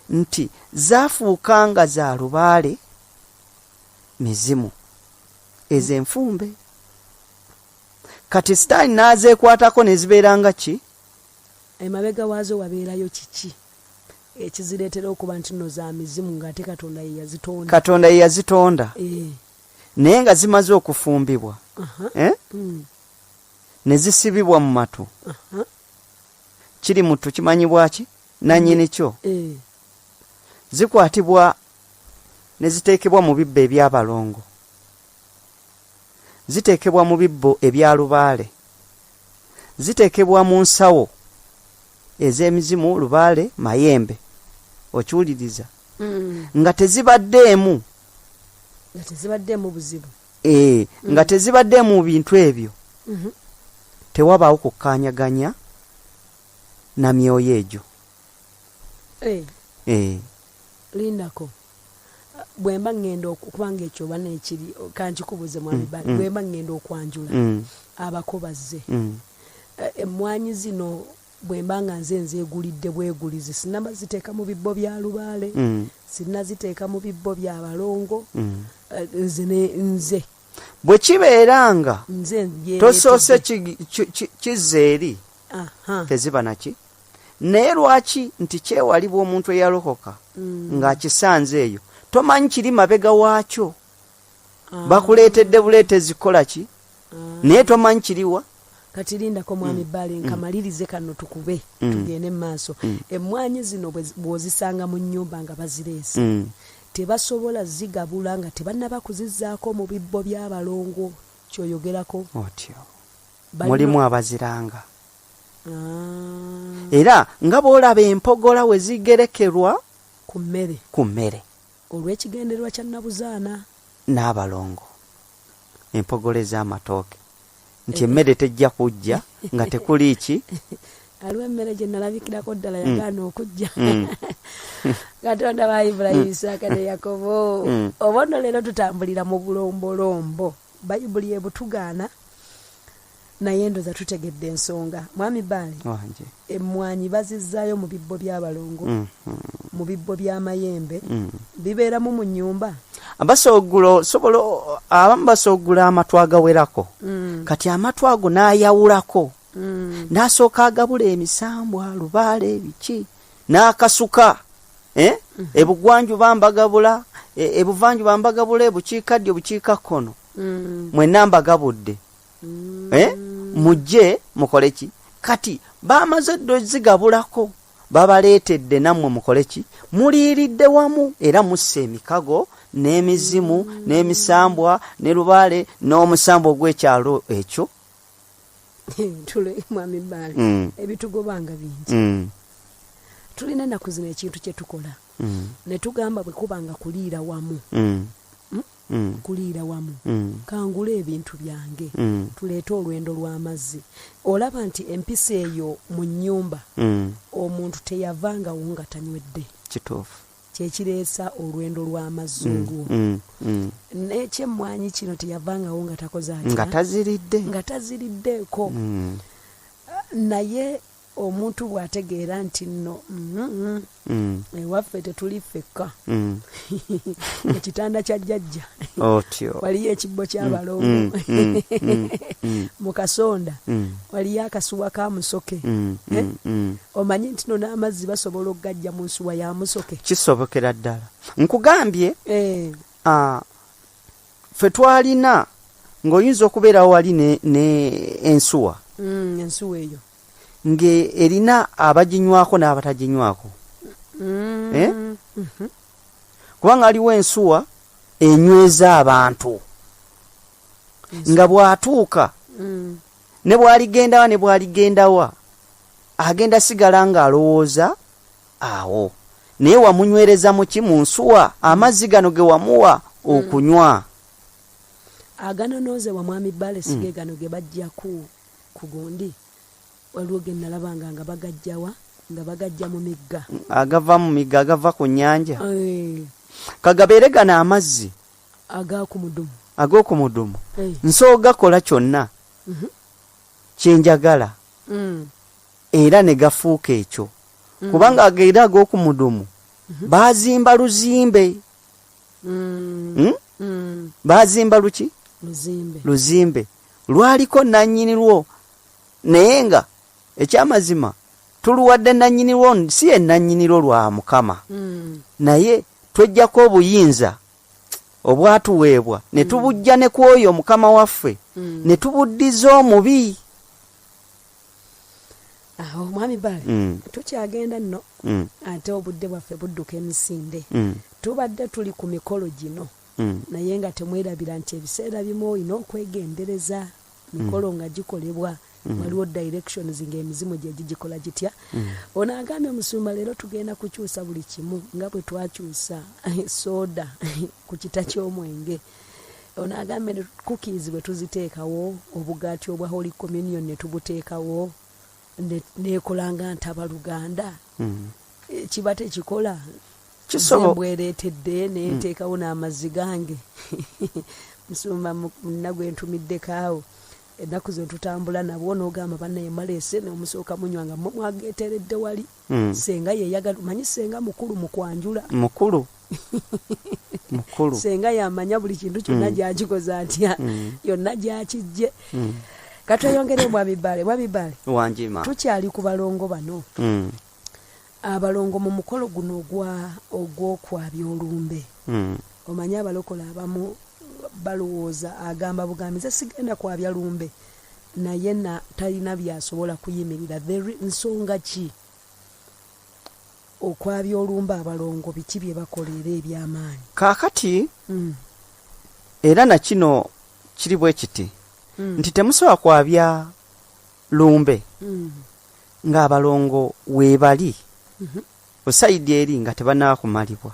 nti zaafuuka nga za lubaale mizimu ezo enfumbe. Kati sitaani n'azeekwatako ne zibeera nga ki? Emabega waazo wabeerayo kiki ekizireetera okuba nti nno za mizimu ng'ate Katonda ye yazitonda? Katonda ye yazitonda. Naye nga zimaze okufumbibwa, eh? Ne zisibibwa mu matu. Kiri mutu kimanyibwa ki? Nannyini kyo. Zikwatibwa ne ziteekebwa mu bibbo eby'abalongo. Ziteekebwa mu bibbo ebya lubaale. Ziteekebwa mu nsawo ez'emizimu, lubaale, mayembe. Okiwuliriza? Nga tezibaddeemu, Nga tezibaddeemu buzibu. Nga tezibaddeemu bintu ebyo, tewabaawo kukkaanyaganya na myoyo egyo. Lindako, bwe mba ŋŋenda, kubanga ekyo oba nekiri, kankikubuuze, mwami Bali, bwe mba ŋŋenda okwanjula, abako bazze, emmwanyi zino bwe mba nga nze nzeegulidde bwegulizi, sinaba ziteeka mu bibbo bya lubaale, sinnaziteeka mu bibbo bya balongo, nze nze Bwe kibeera nga nze tosoose njereetedde. Kizza eri, teziba naki. Naye lwaki nti kyewalibwa omuntu eyalokoka ng'akisanze eyo, tomanyi kiri mabega waakyo? Bakuleetedde buleetezi kukola ki, naye tomanyi kiriwa. Kati lindako, mwami Bbaale, nkamalirize kano tukube, tugende mu maaso. Emmwanyi zino bw'ozisanga mu nnyumba nga bazireese, tebasobola zigabula nga tebannaba kuzizzaako mu bibbo by'abalongo kyoyogerako? Otyo. Mulimu abaziranga. Ah. Era nga bw'olaba empogola we zigerekerwa ku mmere. Ku mmere. Olw'ekigendererwa kya nabuzaana. N'abalongo, empogola ez'amatooke, nti emmere tejja kujja nga tekuli ki. Aliwo emmere gye nalabikirako ddala yagaana okujja. Katonda wa Ibulayimu, Isaaka ne Yakobo, oba nno leero tutambulira mu bulombolombo, Bayibuli ebutugaana, naye ndoza tutegedde ensonga. Mwami Baali, Wanje. Emmwanyi bazizzaayo mu bibbo by'abalongo, mu bibbo by'amayembe, bibeeramu mu nnyumba? Basoogula, sobola, abamu basoogula amatu agawerako. Kati amatu ago n'ayawulako, n'asooka agabula emisambwa, lubaale, biki, n'akasuka, eh? Ebugwanjuba mbagabula, ebuvanjuba mbagabula, ebukiikaddyo, bukiikakkono, mwenna mbagabudde, eh? Mujje mukole ki. Kati bamaze dde ozigabulako, babaleetedde, nammwe mukole ki, muliiridde wamu, era mussa emikago n'emizimu n'emisambwa ne lubaale n'omusambwa ogw'ekyalo ekyo. Tule, mwami Baali, ebitugobanga bingi. Tulina ennaku zino ekintu kye tukola, ne tugamba bwe kuba nga kuliira wamu, Kuliira wamu, kangule ebintu byange, tuleete olwendo lw'amazzi. Olaba nti empisa eyo mu nnyumba, omuntu teyavangawo nga tanywedde. Kituufu. Kyekireesa olwendo lw'amazzi olwo. N'ekyemmwanyi kino, teyavangawo nga takoze atya? Nga taziridde. Nga taziriddeeko. Naye omuntu bw'ategeera nti nno ewaffe tetuli ffekka, ekitanda kya jjajja Otyo. waliyo ekibbo ky'abalongo, mu kasonda waliyo akasuwa ka musoke, Eh? Omanyi nti no n'amazzi basobola okugajja mu nsuwa ya musoke? Kisobokera ddala, nkugambye. Eh. Ffe twalina ng'oyinza okubeerawo wali ne ensuwa, Ensuwa eyo ng'erina abaginywako n'abataginywako. Eh? Kubanga aliwo ensuwa enyweza abantu, nga bw'atuuka ne bw'aligendawa ne bw'aligendawa, agenda sigala ng'alowooza awo, naye wamunywereza muki? Mu nsuwa, amazzi gano ge wamuwa okunywa. Aganonoozebwa, mwami Bale, ge gano ge bajja ku gundi. Waliwo ge nalabanga nga bagajjawa, nga bagajja mu migga. Agava mu migga, agava ku nnyanja. Eh. Kagabeere gano amazzi ag'okumudumu. Ag'okumudumu. Eh. Nsobola gakola kyonna kyenjagala, era ne gafuuka ekyo, kubanga era ag'okumudumu baazimba luzimbe. Baazimba luki? Luzimbe. Luzimbe lwaliko nannyini lwo, naye nga ekyamazima tuluwadde nannyini lwo, si ye nannyini lwo, lwa Mukama, naye twejjako obuyinza obwatuweebwa ne tubujja ne ku oyo Mukama waffe, ne tubuddiza omubi. Awo, mwami Bale, tukyagenda nno, ate obudde bwaffe budduka emisinde. Tubadde tuli ku mikolo gino, naye nga temwerabira nti ebiseera bimu olina okwegendereza mikolo nga gikolebwa. Waliwo directions ng'emizimu gye gigikola gitya. Ono agambye, musumba, leero tugenda kukyusa buli kimu nga bwe twakyusa soda ku kita ky'omwenge. Ono agambye cookies bwe tuziteekawo, obugaati obwa Holy Communion ne tubuteekawo, nekola nga ntabaluganda. Kiba tekikola. Mbwereetedde nenteekawo n'amazzi gange. Musumba, nna gwe ntumiddeko awo, ennaku zino tutambula nabwo, n'ogamba bannaye maleese n'omusooka munywa nga mmwe mwageeteredde wali. Senga yeyagala, manyi senga mukulu mu kwanjula. Mukulu, mukulu. Senga yamanya buli kintu kyonna gyakikoze atya, yonna gyakijje. Katweyongere, mwami Bbaale, mwami Bbaale. Wanjima. Tukyali ku balongo bano. Abalongo mu mukolo guno ogw'okwabya olumbe, omanyi abalokola abamu balowooza agamba bugambi, nze sigenda kwabya lumbe, naye na talina byasobola kuyimirira. Nsonga ki okwabya olumbe? Abalongo biki bye bakola era ebyamaanyi? Kaakati era nakino kiri bwe kiti nti temusobola kwabya lumbe ng'abalongo weebali ku side eri nga tebanaakumalibwa.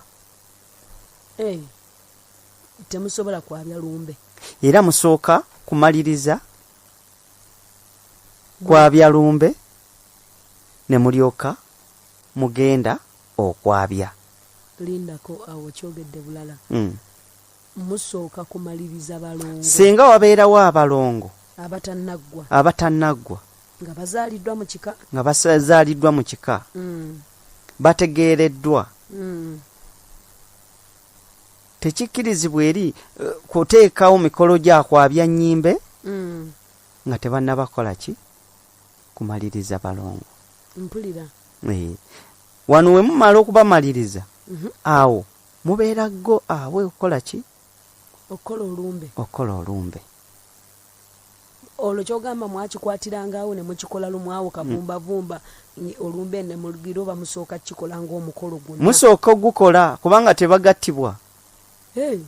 Eh, temusobola kwabya lumbe. Era musooka kumaliriza kwabya lumbe ne mulyoka mugenda okwabya. Lindako awo, kyogedde bulala. Musooka kumaliriza balongo? Singa wabeerawo abalongo abatannaggwa, abatannaggwa, nga bazaaliddwa mu kika, nga bazaaliddwa mu kika, bategeereddwa, tekikkirizibwa eri kuteekawo mikolo gya kwabya nnyimbe nga tebannabakola ki, kumaliriza balongo. Mpulira. Wano we mumala okubamaliriza, awo mubeera go awe okukola ki? Okukola olumbe. Okukola olumbe. Olwo kyogamba mwakikwatirangawo ne mukikola lumu awo kavumbavumba olumbe ne mulugira, oba musooka kukikola ng'omukolo gwonna? Musooka ogukola kubanga tebagattibwa. Hey.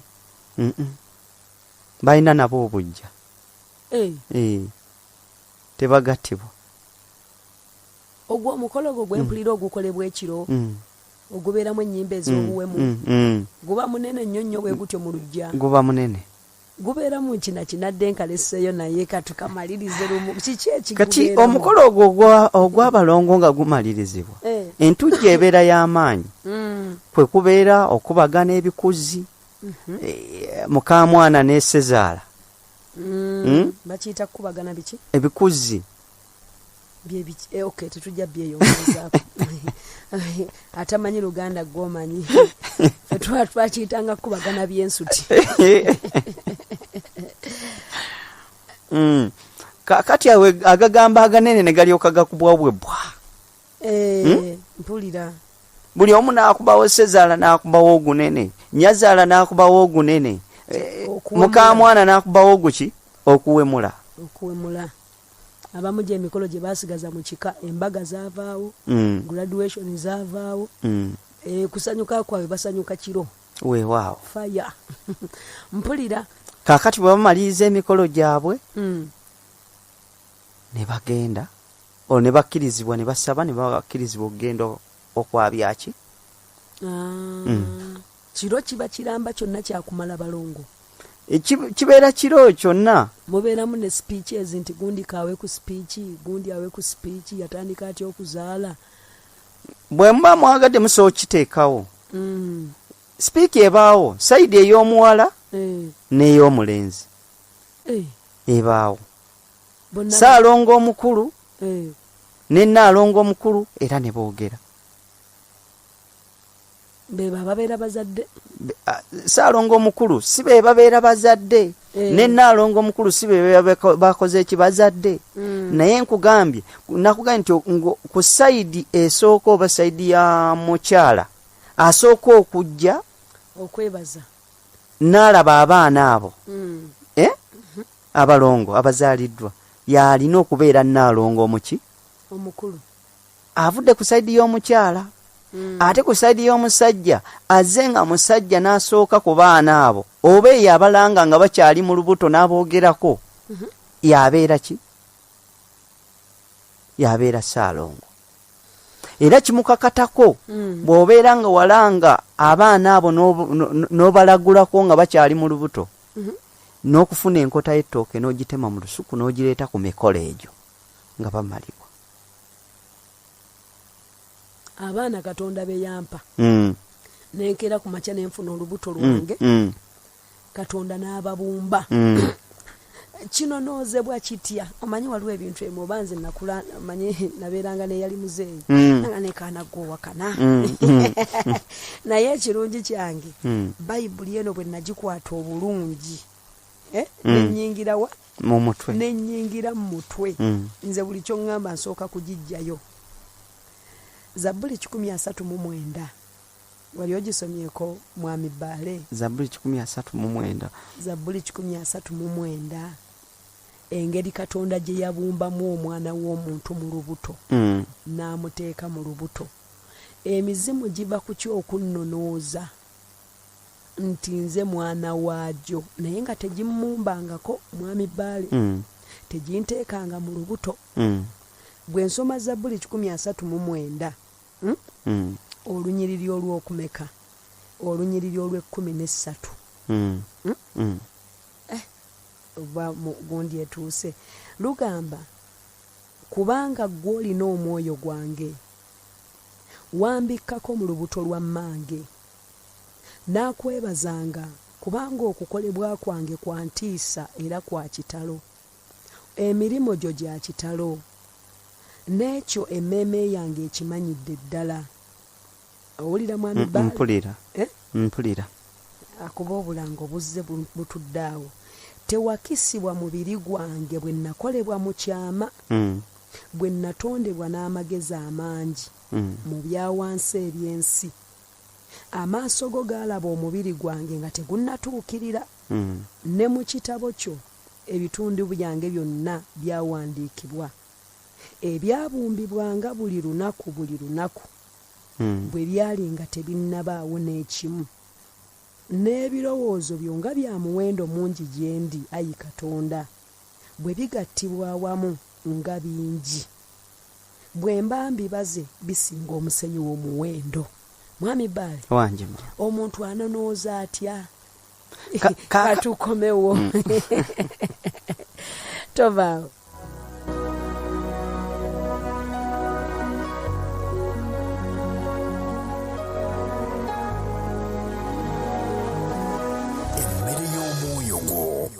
Balina nabo obujja. Hey. Tebagattibwa. Ogwo omukolo ogwo gwempulira ogukolebwa ekiro, ogubeeramu ennyimba ez'obuwemu, guba munene nnyo nnyo bwe gutyo mu luggya? Guba munene. Gubeeramu kina kinadde nkaleseeyo, naye katukamalirize lumu. Kiki Kati ekigubeeramu? omukolo ogwo ogw'abalongo nga gumalirizibwa, entujjo ebeera y'amaanyi. Kwe kubeera okubagana ebikuzi, mukamwana ne sezaala. Bakiyita kukubagana biki? Ebikuzi. Byebiki? Okay, tetujja byeyongezaako. Atamanyi Luganda, gwomanyi. Ffe twakiyitanga kukubagana byensuti. Kakati awe agagamba aganene ne galyoka gakubwawo bwe bwa. Mpulira. Buli omu n'akubawo, sezaala n'akubawo ogunene, nyazaala n'akubawo ogunene, Okuwemula. Mukamwana n'akubawo oguki, okuwemula. Okuwemula. Abamu gye emikolo gye basigaza mu kika, embaga zaavaawo, graduation zaavaawo. Kusanyuka kwabwe basanyuka kiro. Weewaawo. Faya, mpulira. Kaakati bwe bamaliriza emikolo gyabwe ne bagenda olwo ne bakkirizibwa ne basaba ne bakkirizibwa okugenda okwabya ki. Ah, kiro kiba kiramba kyonna kyakumala balongo? Kibeera kiro kyonna. Mubeeramu ne speeches nti gundi kaawe ku speech, gundi awe ku speech, yatandika atya okuzaala? Bwe muba mwagadde musobola okukiteekawo. Speech ebaawo side ey'omuwala n'ey'omulenzi. Ebaawo. Bonna Saalongo omukulu ne nnaalongo omukulu era ne boogera. Bebo ababeera bazadde? Saalongo omukulu si be babeera bazadde, ne nnaalongo omukulu si be bakoze eki, bazadde. Naye nkugambye, nakugambye nti ku side esooka oba side ya mukyala asooka okujja okwebaza n'alaba abaana abo, eh? Abalongo abazaaliddwa, yalina okubeera nnaalongo omuki? Omukulu. Avudde ku side y'omukyala. Ate ku side y'omusajja, azze nga musajja n'asooka ku baana abo oba eyo abalanga nga bakyali mu lubuto n'aboogerako, yabeera ki? Yabeera Ssaalongo, era kimukakatako. Bw'obeera nga walanga abaana abo n'obalagulako nga bakyali mu lubuto, n'okufuna enkota y'ettooke n'ogitema mu lusuku n'ogireeta ku mikolo egyo nga bamalibwa. Abaana Katonda be yampa, nenkeera ku makya nenfuna olubuto lwange, Katonda n'ababumba. Kinonoozebwa kitya? Omanyi waliwo ebintu emu, oba nze nakula, omanyi nabeeranga neyali muzeeyi, nga nekaana gwowakana. Naye ekirungi kyange, Bayibuli eno bwe nagikwata obulungi, eh, nenyingira wa? Mu mutwe. Nenyingira mu mutwe. Nze buli kyoŋŋamba nsooka kugijjayo. Zabbuli 139, wali ogisomyeko, mwami Bbaale? Zabbuli 139. Zabbuli 139, engeri Katonda gye yabumbamu omwana w'omuntu mu lubuto, n'amuteeka mu lubuto. Emizimu giva ku ki okunnonooza nti nze mwana waagyo, naye nga tegimmumbangako, mwami Bbaale? Teginteekanga mu lubuto. Bwe nsoma Zabbuli 139, Olunyiriri olw'okumeka? Olunyiriri olw'ekumi n'essatu. Eh, oba mu gundi etuuse, lugamba, "Kubanga ggwe olina omwoyo gwange, wambikkako mu lubuto lwa mmange. Naakwebazanga, kubanga okukolebwa kwange kwa ntiisa era kwa kitalo. Emirimu gyo gya kitalo, n'ekyo emmeeme yange ekimanyidde ddala." Owulira, mwami Baale? Mpulira. Eh? Mpulira. Akuba obulango buzze butudde awo. "Tewakisibwa mubiri gwange bwe nakolebwa mu kyama, bwe natondebwa n'amagezi amangi mu byawansi eby'ensi. Amaaso go gaalaba omubiri gwange nga tegunnatuukirira, ne mu kitabo kyo ebitundu byange byonna byawandiikibwa, ebyabumbibwanga buli lunaku buli lunaku, bwe byali nga tebinnabaawo n'ekimu. N'ebirowoozo byo nga bya muwendo mungi gye ndi, ayi Katonda! Bwe bigattibwa awamu, nga bingi! Bwe mba mbibaze, bisinga omusenyu omuwendo." Mwami Baale, Wangi ma. omuntu anonooza atya? Ka- Katukomewo, tovaawo. Emmere y'omwoyo gwo.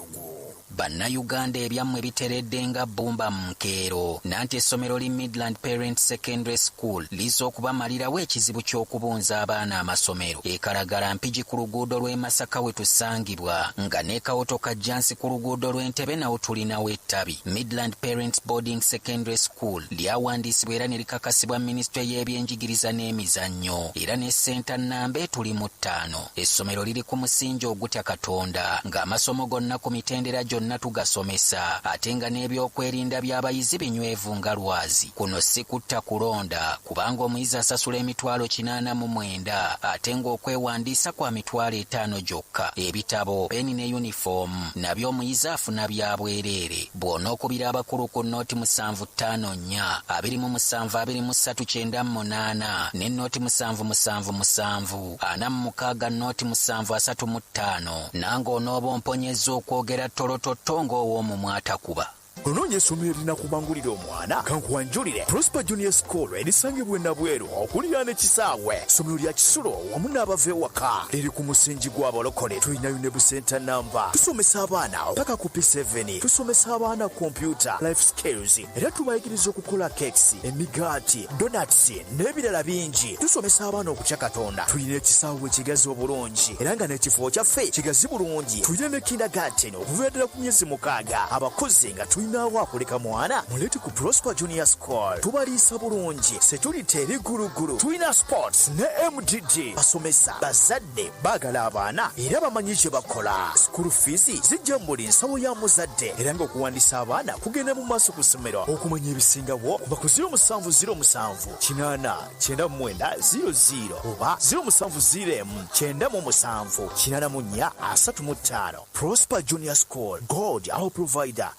Bannayuganda, ebyammwe biteredde nga bbumba mu nkeero. Nanti essomero li Midland Parent Secondary School liza okubamalirawo ekizibu ky'okubunza abaana amasomero. Ekalagala Mpigi ku luguudo lw'e Masaka we tusangibwa, nga ne Kawoto Kajjansi ku luguudo lw'Entebe nawo tulinawo ettabi. Midland Parents Boarding Secondary School lyawandiisibwa era ne likakasibwa minisitule y'ebyenjigiriza n'emizannyo, era ne senta namba etuli mu 5. Essomero liri ku musingi ogutya Katonda, ng'amasomo gonna ku mitendera gyonna tugasomesa, ate nga n'ebyokwerinda by'abayizi binywevu nga lwazi. Kuno si kutta kulonda, kubanga omuyizi asasula 89,000, ate ng'okwewandiisa kwa 50,000 gyokka. Ebitabo, peni ne yunifoomu nabyo omuyizi afuna bya bwereere. Bw'onookubira abakulu ku 0754 27 2398 ne 0777 46 0735, nange onooba omponyezza okwogera ttolototto ng'ow'omumwa atakuba. Onoonya essomero erinakubangulira omwana? Kankwanjulire Prosper Junior School erisangibwa e Nabweru okuliraana ekisaawe. Ssomero lya kisulo wamu n'abava ewaka, liri ku musingi gw'abalokole. Tulinayo ne busenta namba. Tusomesa abaana paka ku P7. Tusomesa abaana kompyuta, life skills, era tubayigiriza okukola cakes, emigaati, donuts n'ebirala bingi. Tusomesa abaana okutya Katonda. Tulina ekisaawe ekigazi obulungi, era nga n'ekifo kyaffe kigazi bulungi. Tulina ne kindergarten okuviira ddala ku myezi 6. Abakozi nga tulinawo akuleka mwana, muleete ku Prosper Junior School. Tubaliisa bulungi, security eri gulugulu. Tulina sports ne MDD. Basomesa bazadde baagala abaana era bamanyi kye bakola. School fees zijja mu buli nsawo ya muzadde, era ng'okuwandiisa abaana kugenda mu maaso ku ssomero. Okumanya ebisingawo kuba ku 0707 80 99 00 oba 0701 97 84 35. Prosper Junior School, God our provider.